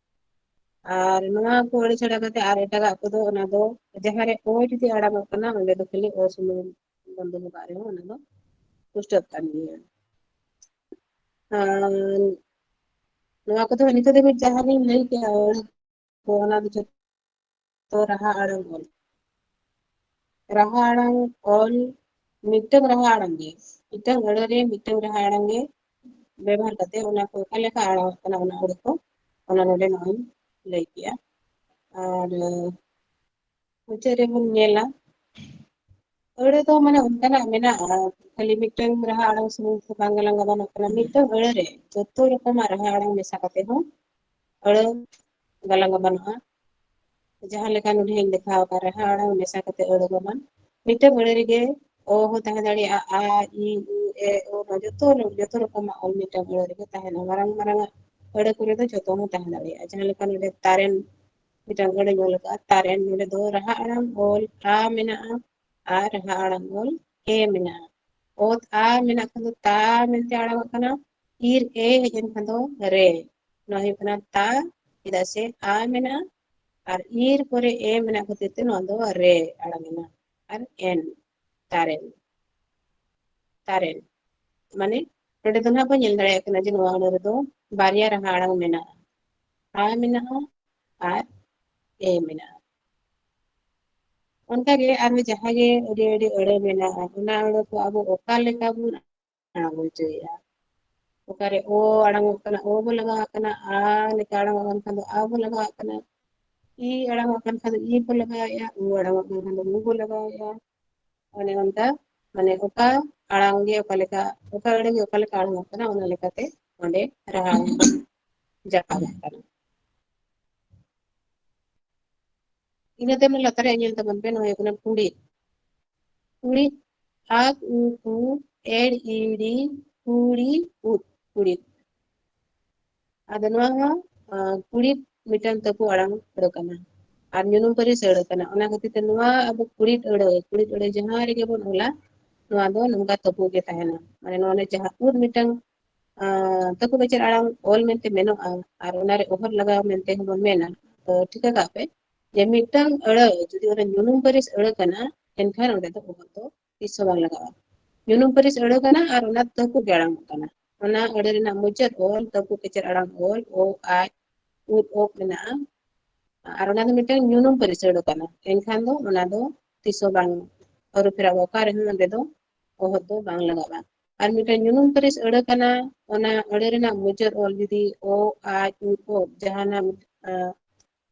ᱟᱨ ᱱᱚᱣᱟ ᱠᱚ ᱟᱹᱲᱟᱹ ᱪᱷᱟᱲᱟ ᱠᱟᱛᱮ ᱟᱨ ᱮᱴᱟᱜᱟᱜ ᱠᱚᱫᱚ ᱚᱱᱟ ᱫᱚ ᱡᱟᱦᱟᱸ ᱨᱮ ᱚ ᱡᱩᱫᱤ ᱟᱲᱟᱜᱚᱜ ᱠᱟᱱᱟ, ᱚᱸᱰᱮ ᱫᱚ ᱠᱷᱟᱹᱞᱤ ᱚ ᱥᱩᱢᱩᱝ ᱵᱚᱱ ᱫᱚᱦᱚ ᱠᱟᱜ ᱨᱮᱦᱚᱸ ᱚᱱᱟ ᱫᱚ ᱯᱩᱥᱴᱟᱹᱜ ᱠᱟᱱ ᱜᱮᱭᱟ᱾ ᱟᱨ ᱱᱚᱣᱟ ᱠᱚᱫᱚ ᱱᱤᱛᱚᱜ ᱫᱷᱟᱹᱵᱤᱡ ᱡᱟᱦᱟᱸ ᱞᱤᱧ ᱞᱟᱹᱭ ᱠᱮᱜᱼᱟ, ᱚᱱᱟ ᱫᱚ ᱡᱚᱛᱚ ᱨᱟᱦᱟ ᱟᱲᱟᱝ ᱚᱞ᱾ ᱨᱟᱦᱟ ᱟᱲᱟᱝ ᱚᱞ, ᱢᱤᱫᱴᱟᱝ ᱨᱟᱦᱟ ᱟᱲᱟᱝ ᱜᱮ, ᱢᱤᱫᱴᱟᱝ ᱟᱹᱲᱟᱹ ᱨᱮ ᱢᱤᱫᱴᱟᱝ ᱨᱟᱦᱟ ᱟᱲᱟᱝ ᱜᱮ ᱵᱮᱵᱚᱦᱟᱨ ᱠᱟᱛᱮ ᱚᱱᱟ ᱠᱚ ᱚᱠᱟ ᱞᱮᱠᱟ ᱟᱲᱟᱝ ᱠᱟᱱᱟ, ᱚᱱᱟ ᱟᱹᱲᱟᱹ ᱠᱚ, ᱚᱱᱟ ᱱᱚᱰᱮ ᱱᱚᱜᱼᱚᱭ ᱞᱟᱹᱭ ᱠᱮᱜᱼᱟ᱾ ᱟᱨ ᱢᱩᱪᱟᱹᱫ ᱨᱮᱵᱚᱱ ᱧᱮᱞᱟ, ᱟᱹᱲᱟᱹ ᱫᱚ ᱢᱟᱱᱮ ᱚᱱᱠᱟᱱᱟᱜ ᱢᱮᱱᱟᱜᱼᱟ, ᱠᱷᱟᱹᱞᱤ ᱢᱤᱫᱴᱟᱝ ᱨᱟᱦᱟ ᱟᱲᱟᱝ ᱥᱩᱢᱩᱝ ᱛᱮ ᱵᱟᱝ ᱜᱟᱞᱟᱝ ᱜᱟᱵᱟᱱᱚᱜ ᱠᱟᱱᱟ᱾ ᱢᱤᱫᱴᱟᱝ ᱟᱹᱲᱟᱹ ᱨᱮ ᱡᱚᱛᱚ ᱨᱚᱠᱚᱢᱟᱜ ᱨᱟᱦᱟ ᱟᱲᱟᱝ ᱢᱮᱥᱟ ᱠᱟᱛᱮ ᱦᱚᱸ ᱟᱹᱲᱟᱹ ᱜᱟᱞᱟᱝ ᱜᱟᱵᱟᱱᱚᱜᱼᱟ᱾ ᱡᱟᱦᱟᱸ ᱞᱮᱠᱟ ᱱᱚᱰᱮᱧ ᱫᱮᱠᱷᱟᱣ ᱟᱠᱟᱫ, ᱨᱟᱦᱟ ᱟᱲᱟᱝ ᱢᱮᱥᱟ ᱠᱟᱛᱮ ᱟᱹᱲᱟᱹ ᱜᱟᱵᱟᱱ᱾ ᱢᱤᱫᱴᱟᱝ ᱟᱹᱲᱟᱹ ᱨᱮᱜᱮ ᱚ ᱦᱚᱸ ᱛᱟᱦᱮᱸ ᱫᱟᱲᱮᱭᱟᱜᱼᱟ, ᱟ, ᱤ, ᱩ, ᱮ, ᱳ, ᱱᱚᱣᱟ ᱡᱚᱛᱚ, ᱡᱚᱛᱚ ᱨᱚᱠᱚᱢᱟᱜ ᱚᱞ ᱢᱤᱫᱴᱟᱝ ᱟᱹᱲᱟᱹ ᱨᱮᱜᱮ ᱛᱟᱦᱮᱱᱟ᱾ ᱢᱟᱨᱟᱝ ᱢᱟᱨᱟᱝ ᱟᱜ ᱟᱹᱲᱟᱹ ᱠᱚᱨᱮ ᱫᱚ ᱡᱚᱛᱚ ᱦᱚᱸ ᱛᱟᱦᱮᱸ ᱫᱟᱲᱮᱭᱟᱜᱼᱟ᱾ ᱡᱟᱦᱟᱸ ᱞᱮᱠᱟ ᱱᱚᱰᱮ ᱛᱟᱨᱮᱱ ᱢᱤᱫᱴᱟᱝ ᱟᱹᱲᱟᱹᱧ ᱚᱞ ᱟᱠᱟᱫᱼᱟ, ᱛᱟᱨᱮᱱ, ᱱᱚᱰᱮ ᱫᱚ ᱨᱟᱦᱟ ᱟᱲᱟᱝ ᱚᱞ ᱟ ᱢᱮᱱᱟᱜᱼᱟ ᱟᱨ ᱨᱟᱦᱟ ᱟᱲᱟᱝ ᱚᱞ ᱮ ᱢᱮᱱᱟᱜᱼᱟ᱾ ᱚᱛ ᱟ ᱢᱮᱱᱟᱜ ᱠᱷᱟᱱ ᱫᱚ ᱛᱟ ᱢᱮᱱᱛᱮ ᱟᱲᱟᱝᱚᱜ ᱠᱟᱱᱟ, ᱤᱨ ᱮ ᱦᱮᱡ ᱮᱱ ᱠᱷᱟᱱ ᱫᱚ ᱨᱮ᱾ ᱱᱚᱣᱟ ᱦᱩᱭᱩᱜ ᱠᱟᱱᱟ ᱛᱟ, ᱪᱮᱫᱟᱜ ᱥᱮ ᱟ ᱢᱮᱱᱟᱜᱼᱟ ᱟᱨ ᱤᱨ ᱯᱚᱨᱮ ᱮ ᱢᱮᱱᱟᱜ ᱠᱷᱟᱹᱛᱤᱨ ᱛᱮ ᱱᱚᱣᱟ ᱫᱚ ᱨᱮ ᱟᱲᱟᱝ ᱮᱱᱟ᱾ ᱟᱨ ᱮᱱ, ᱛᱟᱨᱮᱱ, ᱛᱟᱨᱮᱱ᱾ ᱢᱟᱱᱮ ᱱᱚᱰᱮ ᱫᱚ ᱱᱟᱦᱟᱜ ᱵᱚᱱ ᱧᱮᱞ ᱫᱟᱲᱮᱭᱟᱜ ᱠᱟᱱᱟ ᱡᱮ ᱱᱚᱣᱟ ᱟᱹᱲᱟᱹ ᱨᱮᱫᱚ ᱵᱟᱨᱭᱟ ᱨᱟᱦᱟ ᱟᱲᱟᱝ ᱢᱮᱱᱟᱜᱼᱟ, ᱟ ᱢᱮᱱᱟᱜᱼᱟ ᱟᱨ ᱮ ᱢᱮᱱᱟᱜᱼᱟ᱾ ᱚᱱᱠᱟᱜᱮ ᱟᱨᱦᱚᱸ ᱡᱟᱦᱟᱸ ᱜᱮ ᱟᱹᱰᱤ ᱟᱹᱰᱤ ᱟᱹᱲᱟᱹ ᱢᱮᱱᱟᱜᱼᱟ, ᱚᱱᱟ ᱟᱹᱲᱟᱹ ᱠᱚ ᱟᱵᱚ ᱚᱠᱟ ᱞᱮᱠᱟ ᱵᱚᱱ ᱟᱲᱟᱝ ᱦᱚᱪᱚᱭᱮᱫᱼᱟ᱾ ᱚᱠᱟᱨᱮ ᱚ ᱟᱲᱟᱝᱚᱜ ᱠᱟᱱᱟ, ᱚ ᱵᱚ ᱞᱟᱜᱟᱣᱟᱜ ᱠᱟᱱᱟ, ᱟ ᱞᱮᱠᱟ ᱟᱲᱟᱝᱚᱜ ᱠᱟᱱ ᱠᱷᱟᱱ ᱫᱚ ᱟ ᱵᱚ ᱞᱟᱜᱟᱣᱟᱜ ᱠᱟᱱᱟ, ᱤ ᱟᱲᱟᱝᱚᱜ ᱠᱟᱱ ᱠᱷᱟᱱ ᱫᱚ ᱤ ᱵᱚ ᱞᱟᱜᱟᱣᱮᱫᱼᱟ, ᱩ ᱟᱲᱟᱝᱚᱜ ᱠᱟᱱ ᱠᱷᱟᱱ ᱫᱚ ᱩ ᱵᱚ ᱞᱟᱜᱟᱣᱮᱫᱼᱟ᱾ ᱚᱱᱮ ᱚᱱᱠᱟ, ᱢᱟᱱᱮ ᱚᱠᱟ ᱟᱲᱟᱝ ᱜᱮ ᱚᱠᱟ ᱞᱮᱠᱟ, ᱚᱠᱟ ᱟᱹᱲᱟᱹ ᱜᱮ ᱚᱠᱟ ᱞᱮᱠᱟ ᱟᱲᱟᱝᱚᱜ ᱠᱟᱱᱟ, ᱚᱱᱟ ᱞᱮᱠᱟᱛᱮ ᱚᱸᱰᱮ ᱨᱟᱦᱟ ᱟᱲᱟᱝ ᱡᱟᱠᱟᱢᱚᱜ ᱠᱟᱱᱟ᱾ ᱤᱱᱟᱹ ᱛᱟᱭᱚᱢ ᱞᱟᱛᱟᱨ ᱨᱮ ᱧᱮᱞ ᱛᱟᱵᱚᱱ ᱯᱮ, ᱱᱚᱣᱟ ᱦᱩᱭᱩᱜ ᱠᱟᱱᱟ ᱠᱩᱲᱤᱫ᱾ ᱠᱩᱲᱤᱫ, ᱟᱠ, ᱩ, ᱠᱩ, ᱮᱲ, ᱤ, ᱲᱤ, ᱠᱩᱲᱤ, ᱩᱫ, ᱠᱩᱲᱤᱫ᱾ ᱟᱫᱚ ᱱᱚᱣᱟ ᱦᱚᱸ, ᱟ, ᱠᱩᱲᱤᱫ ᱢᱤᱫᱴᱟᱝ ᱛᱟᱹᱯᱩ ᱟᱲᱟᱝ ᱟᱹᱲᱟᱹ ᱠᱟᱱᱟ ᱟᱨ ᱧᱩᱱᱩᱢ ᱯᱟᱹᱨᱤᱥ ᱟᱹᱲᱟᱹ ᱠᱟᱱᱟ᱾ ᱚᱱᱟ ᱠᱷᱟᱹᱛᱤᱨ ᱛᱮ ᱱᱚᱣᱟ ᱟᱵᱚ ᱠᱩᱲᱤᱫ ᱟᱹᱲᱟᱹ, ᱠᱩᱲᱤᱫ ᱟᱹᱲᱟᱹ ᱡᱟᱦᱟᱸ ᱨᱮᱜᱮ ᱵᱚᱱ ᱚᱞᱟ, ᱱᱚᱣᱟ ᱫᱚ ᱱᱚᱝᱠᱟ ᱛᱟᱹᱯᱩ ᱜᱮ ᱛᱟᱦᱮᱱᱟ᱾ ᱢᱟᱱᱮ ᱱᱚᱣᱟ ᱨᱮ ᱡᱟᱦᱟᱸ ᱩᱫ ᱢᱤᱫᱴᱟᱝ, ᱟ, ᱛᱟᱹᱯᱩ ᱵᱮᱪᱮᱫ ᱟᱲᱟᱝ ᱚᱞ ᱢᱮᱱᱛᱮ ᱢᱮᱱᱚᱜᱼᱟ ᱟᱨ ᱚᱱᱟᱨᱮ ᱚᱦᱚᱫ ᱞᱟᱜᱟᱣ ᱢᱮᱱᱛᱮ ᱦᱚᱸᱵᱚᱱ ᱢᱮᱱᱟ᱾ ᱛᱚ ᱴᱷᱤᱠᱟᱹ ᱠᱟᱜ ᱯᱮ ᱡᱮ ᱢᱤᱫᱴᱟᱝ ᱟᱹᱲᱟᱹ ᱡᱩᱫᱤ ᱚᱱᱟ ᱧᱩᱱᱩᱢ ᱯᱟᱹᱨᱤᱥ ᱟᱹᱲᱟᱹ ᱠᱟᱱᱟ, ᱮᱱᱠᱷᱟᱱ ᱚᱸᱰᱮ ᱫᱚ ᱚᱦᱚᱫ ᱫᱚ ᱛᱤᱥ ᱦᱚᱸ ᱵᱟᱝ ᱞᱟᱜᱟᱜᱼᱟ᱾ ᱧᱩᱱᱩᱢ ᱯᱟᱹᱨᱤᱥ ᱟᱹᱲᱟᱹ ᱠᱟᱱᱟ ᱟᱨ ᱚᱱᱟ ᱛᱟᱹᱯᱩ ᱜᱮ ᱟᱲᱟᱝᱚᱜ ᱠᱟᱱᱟ᱾ ᱚᱱᱟ ᱟᱹᱲᱟᱹ ᱨᱮᱱᱟᱜ ᱢᱩᱪᱟᱹᱫ ᱚᱞ, ᱛᱟᱹᱯᱩ ᱠᱮᱪᱮᱫ ᱟᱲᱟᱝ ᱚᱞ, ᱚ, ᱟ, ᱩᱫ, ᱚᱠ ᱢᱮᱱᱟᱜᱼᱟ᱾ ᱟᱨ ᱚᱱᱟ ᱫᱚ ᱢᱤᱫᱴᱟᱝ ᱧᱩᱱᱩᱢ ᱯᱟᱹᱨᱤᱥ ᱟᱹᱲᱟᱹ ᱠᱟᱱᱟ᱾ ᱮᱱᱠᱷᱟᱱ ᱫᱚ ᱚᱱᱟ ᱫᱚ ᱛᱤᱥ ᱦᱚᱸ ᱵᱟᱝ ᱟᱹᱨᱩ ᱯᱷᱮᱨᱟᱜᱼᱟ, ᱚᱠᱟ ᱨᱮᱦᱚᱸ ᱚᱸᱰᱮ ᱫᱚ ᱚᱦᱚᱫ ᱫᱚ ᱵᱟᱝ ᱞᱟᱜᱟᱜᱼᱟ᱾ ᱟᱨ ᱢᱤᱫᱴᱟᱝ ᱧᱩᱱᱩᱢ ᱯᱟᱹᱨᱤᱥ ᱟᱹᱲᱟᱹ ᱠᱟᱱᱟ, ᱚᱱᱟ ᱟᱹᱲᱟᱹ ᱨᱮᱱᱟᱜ ᱢᱩᱪᱟᱹᱫ ᱚᱞ ᱡᱩᱫᱤ ᱚ, ᱟ, ᱩ, ᱚ, ᱡᱟᱦᱟᱱᱟᱜ, ᱟ,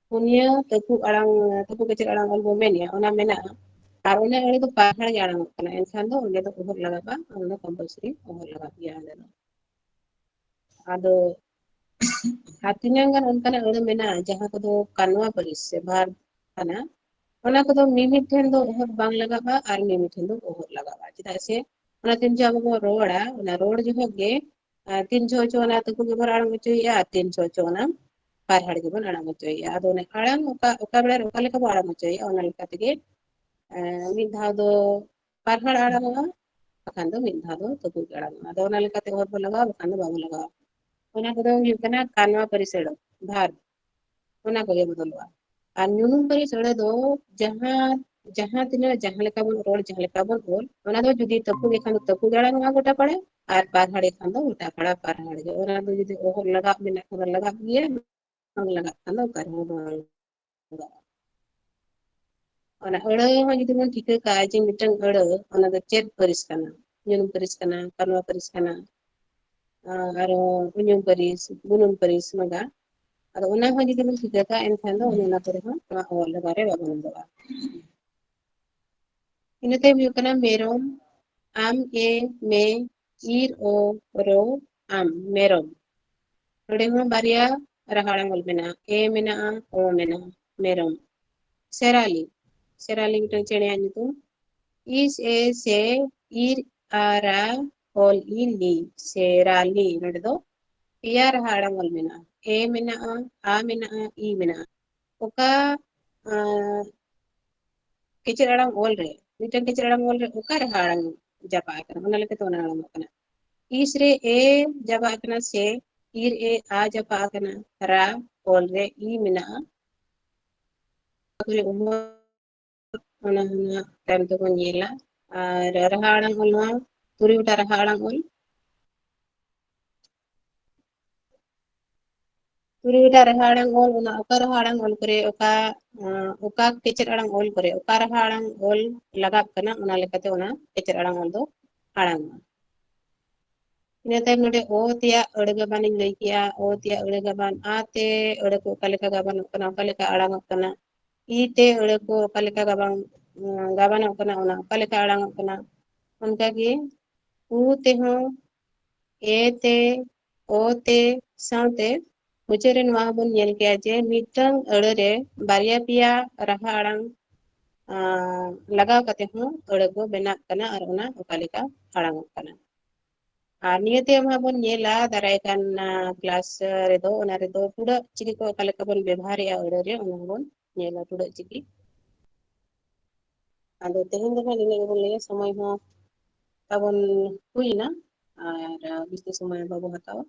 ᱯᱩᱱᱭᱟᱹ ᱛᱟᱹᱯᱩ ᱟᱲᱟᱝ, ᱛᱟᱹᱯᱩ ᱠᱮᱪᱮᱫ ᱟᱲᱟᱝ ᱚᱞ ᱵᱚ ᱢᱮᱱᱮᱜᱼᱟ, ᱚᱱᱟ ᱢᱮᱱᱟᱜᱼᱟ, ᱟᱨ ᱚᱱᱟ ᱟᱹᱲᱟᱹ ᱫᱚ ᱯᱟᱨᱦᱟᱲ ᱜᱮ ᱟᱲᱟᱝᱚᱜ ᱠᱟᱱᱟ, ᱮᱱᱠᱷᱟᱱ ᱫᱚ ᱚᱸᱰᱮ ᱫᱚ ᱚᱦᱚᱫ ᱞᱟᱜᱟᱜᱼᱟ, ᱚᱱᱟ ᱫᱚ compulsory ᱚᱦᱚᱫ ᱞᱟᱜᱟᱜ ᱜᱮᱭᱟ ᱚᱸᱰᱮ ᱫᱚ᱾ ᱟᱫᱚ ᱟᱨ ᱛᱤᱱᱟᱹᱜ ᱜᱟᱱ ᱚᱱᱠᱟᱱᱟᱜ ᱟᱹᱲᱟᱹ ᱢᱮᱱᱟᱜᱼᱟ, ᱡᱟᱦᱟᱸ ᱠᱚᱫᱚ ᱠᱟᱱᱣᱟ ᱯᱟᱹᱨᱤᱥ ᱥᱮ ᱵᱷᱟᱨ ᱠᱟᱱᱟ, ᱚᱱᱟ ᱠᱚᱫᱚ ᱢᱤᱢᱤᱫ ᱴᱷᱮᱱ ᱫᱚ ᱚᱦᱚᱫ ᱵᱟᱝ ᱞᱟᱜᱟᱜᱼᱟ ᱟᱨ ᱢᱤᱢᱤᱫ ᱴᱷᱮᱱ ᱫᱚ ᱚᱦᱚᱫ ᱞᱟᱜᱟᱜᱼᱟ᱾ ᱪᱮᱫᱟᱜ ᱥᱮ ᱚᱱᱟ ᱛᱤᱱ ᱡᱚᱦᱚᱜ ᱟᱵᱚ ᱵᱚᱱ ᱨᱚᱲᱟ, ᱚᱱᱟ ᱨᱚᱲ ᱡᱚᱦᱚᱜ ᱜᱮ, ᱟᱨ ᱛᱤᱱ ᱡᱚᱦᱚᱜ ᱪᱚ ᱚᱱᱟ ᱛᱟᱹᱯᱩ ᱜᱮᱵᱚᱱ ᱟᱲᱟᱝ ᱦᱚᱪᱚᱭᱮᱜᱼᱟ ᱟᱨ ᱛᱤᱱ ᱡᱚᱦᱚᱜ ᱪᱚ ᱚᱱᱟ ᱯᱟᱨᱦᱟᱲ ᱜᱮᱵᱚᱱ ᱟᱲᱟᱝ ᱦᱚᱪᱚᱭᱮᱜᱼᱟ᱾ ᱟᱫᱚ ᱚᱱᱮ ᱟᱲᱟᱝ ᱚᱠᱟ, ᱚᱠᱟ ᱵᱮᱲᱟ ᱨᱮ ᱚᱠᱟ ᱞᱮᱠᱟ ᱵᱚᱱ ᱟᱲᱟᱝ ᱦᱚᱪᱚᱭᱮᱜᱼᱟ, ᱚᱱᱟ ᱞᱮᱠᱟ ᱛᱮᱜᱮ, ᱮᱸ, ᱢᱤᱫ ᱫᱷᱟᱣ ᱫᱚ ᱯᱟᱨᱦᱟᱲ ᱟᱲᱟᱝᱚᱜᱼᱟ, ᱵᱟᱠᱷᱟᱱ ᱫᱚ ᱢᱤᱫ ᱫᱷᱟᱣ ᱫᱚ ᱛᱟᱹᱯᱩ ᱜᱮ ᱟᱲᱟᱝᱚᱜᱼᱟ᱾ ᱟᱫᱚ ᱚᱱᱟ ᱞᱮᱠᱟᱛᱮ ᱚᱦᱚᱫ ᱵᱚᱱ ᱞᱟᱜᱟᱣᱟ, ᱵᱟᱠᱷᱟᱱ ᱫᱚ ᱵᱟᱵᱚᱱ ᱞᱟᱜᱟᱣᱟ᱾ ᱚᱱᱟ ᱠᱚᱫᱚ ᱦᱩᱭᱩᱜ ᱠᱟᱱᱟ ᱠᱟᱱᱣᱟ ᱯᱟᱹᱨᱤᱥ ᱟᱹᱲᱟᱹ, ᱵᱷᱟᱨ, ᱚᱱᱟ ᱠᱚᱜᱮ ᱵᱚᱫᱚᱞᱚᱜᱼᱟ᱾ ᱟᱨ ᱧᱩᱱᱩᱢ ᱯᱟᱹᱨᱤᱥ ᱟᱹᱲᱟᱹ ᱫᱚ ᱡᱟᱦᱟᱸ, ᱡᱟᱦᱟᱸ ᱛᱤᱱᱟᱹᱜ ᱡᱟᱦᱟᱸ ᱞᱮᱠᱟ ᱵᱚᱱ ᱨᱚᱲ, ᱡᱟᱦᱟᱸ ᱞᱮᱠᱟ ᱵᱚᱱ ᱚᱞ, ᱚᱱᱟ ᱫᱚ ᱡᱩᱫᱤ ᱛᱟᱹᱯᱩ ᱜᱮ ᱠᱷᱟᱱ ᱫᱚ ᱛᱟᱹᱯᱩ ᱜᱮ ᱟᱲᱟᱝᱚᱜᱼᱟ ᱜᱚᱴᱟ ᱯᱟᱲᱟ, ᱟᱨ ᱯᱟᱨᱦᱟᱲ ᱜᱮ ᱠᱷᱟᱱ ᱫᱚ ᱜᱚᱴᱟ ᱯᱟᱲᱟ ᱯᱟᱨᱦᱟᱲ ᱜᱮ᱾ ᱚᱱᱟ ᱫᱚ ᱡᱩᱫᱤ ᱚᱦᱚᱫ ᱞᱟᱜᱟᱜ ᱢᱮᱱᱟᱜ ᱠᱷᱟᱱ ᱫᱚ ᱞᱟᱜᱟᱜ ᱜᱮᱭᱟ, ᱵᱟᱝ ᱞᱟᱜᱟᱜ ᱠᱷᱟᱱ ᱫᱚ ᱚᱠᱟ ᱨᱮᱦᱚᱸ ᱵᱟᱝ ᱞᱟᱜᱟᱜᱼᱟ᱾ ᱚᱱᱟ ᱟᱹᱲᱟᱹ ᱦᱚᱸ ᱡᱩᱫᱤ ᱵᱚᱱ ᱴᱷᱤᱠᱟᱹ ᱠᱟᱜᱼᱟ ᱡᱮ ᱢᱤᱫᱴᱟᱝ ᱟᱹᱲᱟᱹ, ᱚᱱᱟ ᱫᱚ ᱪᱮᱫ ᱯᱟᱹᱨᱤᱥ ᱠᱟᱱᱟ, ᱧᱩᱱᱩᱢ ᱯᱟᱹᱨᱤᱥ ᱠᱟᱱᱟ, ᱠᱟᱱᱣᱟ ᱯᱟᱹᱨᱤᱥ ᱠᱟᱱᱟ, ᱟᱨ ᱩᱧᱩᱢ ᱯᱟᱹᱨᱤᱥ, ᱵᱩᱱᱩᱢ ᱯᱟᱹᱨᱤᱥ, ᱱᱚᱝᱠᱟ᱾ ᱟᱫᱚ ᱚᱱᱟ ᱦᱚᱸ ᱡᱩᱫᱤ ᱵᱚᱱ ᱴᱷᱤᱠᱟᱹ ᱠᱟᱜᱼᱟ, ᱮᱱᱠᱷᱟᱱ ᱫᱚ ᱚᱱᱮ ᱚᱱᱟ ᱠᱚᱨᱮ ᱦᱚᱸ ᱱᱚᱣᱟ ᱚᱞ ᱞᱟᱜᱟᱣ ᱨᱮ ᱵᱟᱵᱚᱱ ᱟᱫᱚᱜᱼᱟ᱾ ᱤᱱᱟᱹ ᱛᱟᱭᱚᱢ ᱦᱩᱭᱩᱜ ᱠᱟᱱᱟ ᱢᱮᱨᱚᱢ, ᱟᱢ, ᱮ, ᱢᱮ, ᱤᱨ, ᱚ, ᱨᱚ, ᱟᱢ, ᱢᱮᱨᱚᱢ᱾ ᱱᱚᱰᱮ ᱦᱚᱸ ᱵᱟᱨᱭᱟ ᱨᱟᱦᱟ ᱟᱲᱟᱝ ᱚᱞ ᱢᱮᱱᱟᱜᱼᱟ, ᱮ ᱢᱮᱱᱟᱜᱼᱟ, ᱚ ᱢᱮᱱᱟᱜᱼᱟ, ᱢᱮᱨᱚᱢ᱾ ᱥᱮᱨᱟᱞᱤ, ᱥᱮᱨᱟᱞᱤ ᱢᱤᱫᱴᱟᱝ ᱪᱮᱬᱮᱭᱟᱜ ᱧᱩᱛᱩᱢ᱾ ᱤᱥ, ᱮ, ᱥᱮ, ᱤᱨ, ᱟ, ᱨᱟ, ᱚᱞ, ᱤ, ᱞᱤ, ᱥᱮᱨᱟᱞᱤ᱾ ᱱᱚᱰᱮ ᱫᱚ ᱯᱮᱭᱟ ᱨᱟᱦᱟ ᱟᱲᱟᱝ ᱚᱞ ᱢᱮᱱᱟᱜᱼᱟ, ᱮ ᱢᱮᱱᱟᱜᱼᱟ, ᱟ ᱢᱮᱱᱟᱜᱼᱟ, ᱤ ᱢᱮᱱᱟᱜᱼᱟ᱾ ᱚᱠᱟ, ᱟᱸ, ᱠᱮᱪᱮᱫ ᱟᱲᱟᱝ ᱚᱞ ᱨᱮ, ᱢᱤᱫᱴᱟᱝ ᱠᱮᱪᱮᱫ ᱟᱲᱟᱝ ᱚᱞ ᱨᱮ ᱚᱠᱟ ᱨᱟᱦᱟ ᱟᱲᱟᱝ ᱡᱟᱵᱟ ᱟᱠᱟᱱᱟ, ᱚᱱᱟ ᱞᱮᱠᱟᱛᱮ ᱚᱱᱟ ᱟᱲᱟᱝᱚᱜ ᱠᱟᱱᱟ᱾ ᱤᱥ ᱨᱮ ᱮ ᱡᱟᱵᱟ ᱟᱠᱟᱱᱟ ᱥᱮ, ᱤᱨ ᱮ ᱟ ᱡᱟᱵᱟ ᱟᱠᱟᱱᱟ, ᱨᱟ ᱚᱞ ᱨᱮ ᱤ ᱢᱮᱱᱟᱜᱼᱟ᱾ ᱚᱱᱟ ᱦᱚᱸ ᱱᱟᱦᱟᱜ ᱛᱟᱭᱚᱢ ᱛᱮᱵᱚᱱ ᱧᱮᱞᱟ᱾ ᱟᱨ ᱨᱟᱦᱟ ᱟᱲᱟᱝ ᱚᱞ ᱱᱚᱣᱟ ᱛᱩᱨᱩᱭ ᱜᱚᱴᱟᱝ ᱨᱟᱦᱟ ᱟᱲᱟᱝ ᱚᱞ᱾ ᱛᱩᱨᱩᱭ ᱜᱚᱴᱟᱝ ᱨᱟᱦᱟ ᱟᱲᱟᱝ ᱚᱞ, ᱚᱱᱟ ᱚᱠᱟ ᱨᱟᱦᱟ ᱟᱲᱟᱝ ᱚᱞ ᱠᱚᱨᱮ, ᱚᱠᱟ, ᱟᱸ, ᱚᱠᱟ ᱠᱮᱪᱮᱫ ᱟᱲᱟᱝ ᱚᱞ ᱠᱚᱨᱮ, ᱚᱠᱟ ᱨᱟᱦᱟ ᱟᱲᱟᱝ ᱚᱞ ᱞᱟᱜᱟᱜ ᱠᱟᱱᱟ, ᱚᱱᱟ ᱞᱮᱠᱟᱛᱮ ᱚᱱᱟ ᱠᱮᱪᱮᱫ ᱟᱲᱟᱝ ᱚᱞ ᱫᱚ ᱟᱲᱟᱝᱚᱜᱼᱟ᱾ ᱤᱱᱟᱹ ᱛᱟᱭᱚᱢ ᱱᱚᱰᱮ ᱚ ᱛᱮᱭᱟᱜ ᱟᱹᱲᱟᱹ ᱜᱟᱵᱟᱱ ᱤᱧ ᱞᱟᱹᱭ ᱠᱮᱜᱼᱟ, ᱚ ᱛᱮᱭᱟᱜ ᱟᱹᱲᱟᱹ ᱜᱟᱵᱟᱱ, ᱟ ᱛᱮ ᱟᱹᱲᱟᱹ ᱠᱚ ᱚᱠᱟ ᱞᱮᱠᱟ ᱜᱟᱵᱟᱱᱚᱜ ᱠᱟᱱᱟ, ᱚᱠᱟ ᱞᱮᱠᱟ ᱟᱲᱟᱝᱚᱜ ᱠᱟᱱᱟ, ᱤ ᱛᱮ ᱟᱹᱲᱟᱹ ᱠᱚ ᱚᱠᱟ ᱞᱮᱠᱟ ᱜᱟᱵᱟᱱ, ᱜᱟᱵᱟᱱᱚᱜ ᱠᱟᱱᱟ, ᱚᱱᱟ ᱚᱠᱟ ᱞᱮᱠᱟ ᱟᱲᱟᱝᱚᱜ ᱠᱟᱱᱟ᱾ ᱚᱱᱠᱟᱜᱮ ᱩ ᱛᱮᱦᱚᱸ ᱮ ᱛᱮ, ᱚ ᱛᱮ, ᱥᱟᱶᱛᱮ ᱢᱩᱪᱟᱹᱫ ᱨᱮ ᱱᱚᱣᱟ ᱦᱚᱸᱵᱚᱱ ᱧᱮᱞ ᱠᱮᱜᱼᱟ ᱡᱮ ᱢᱤᱫᱴᱟᱝ ᱟᱹᱲᱟᱹ ᱨᱮ ᱵᱟᱨᱭᱟ ᱯᱮᱭᱟ ᱨᱟᱦᱟ ᱟᱲᱟᱝ, ᱟᱸ, ᱞᱟᱜᱟᱣ ᱠᱟᱛᱮ ᱦᱚᱸ ᱟᱹᱲᱟᱹ ᱠᱚ ᱵᱮᱱᱟᱜ ᱠᱟᱱᱟ ᱟᱨ ᱚᱱᱟ ᱚᱠᱟ ᱞᱮᱠᱟ ᱟᱲᱟᱝᱚᱜ ᱠᱟᱱᱟ᱾ ᱟᱨ ᱱᱤᱭᱟᱹ ᱛᱟᱭᱚᱢ ᱦᱟᱸᱜ ᱵᱚᱱ ᱧᱮᱞᱟ ᱫᱟᱨᱟᱭ ᱠᱟᱱ, ᱟᱸ, class ᱨᱮᱫᱚ, ᱚᱱᱟ ᱨᱮᱫᱚ ᱴᱩᱰᱟᱹᱜ ᱪᱤᱠᱤ ᱠᱚ ᱚᱠᱟ ᱞᱮᱠᱟ ᱵᱚᱱ ᱵᱮᱵᱚᱦᱟᱨᱮᱜᱼᱟ ᱟᱹᱲᱟᱹ ᱨᱮ, ᱚᱱᱟ ᱦᱚᱸᱵᱚᱱ ᱧᱮᱞᱟ ᱴᱩᱰᱟᱹᱜ ᱪᱤᱠᱤ᱾ ᱟᱫᱚ ᱛᱮᱦᱮᱧ ᱫᱚ ᱦᱟᱸᱜ ᱱᱤᱱᱟᱹᱜ ᱜᱮᱵᱚᱱ ᱞᱟᱹᱭᱟ, ᱥᱚᱢᱚᱭ ᱦᱚᱸ ᱛᱟᱵᱚᱱ ᱦᱩᱭᱮᱱᱟ ᱟᱨ ᱵᱮᱥᱤ ᱥᱚᱢᱚᱭ ᱵᱟᱵᱚ ᱦᱟᱛᱟᱣᱟ᱾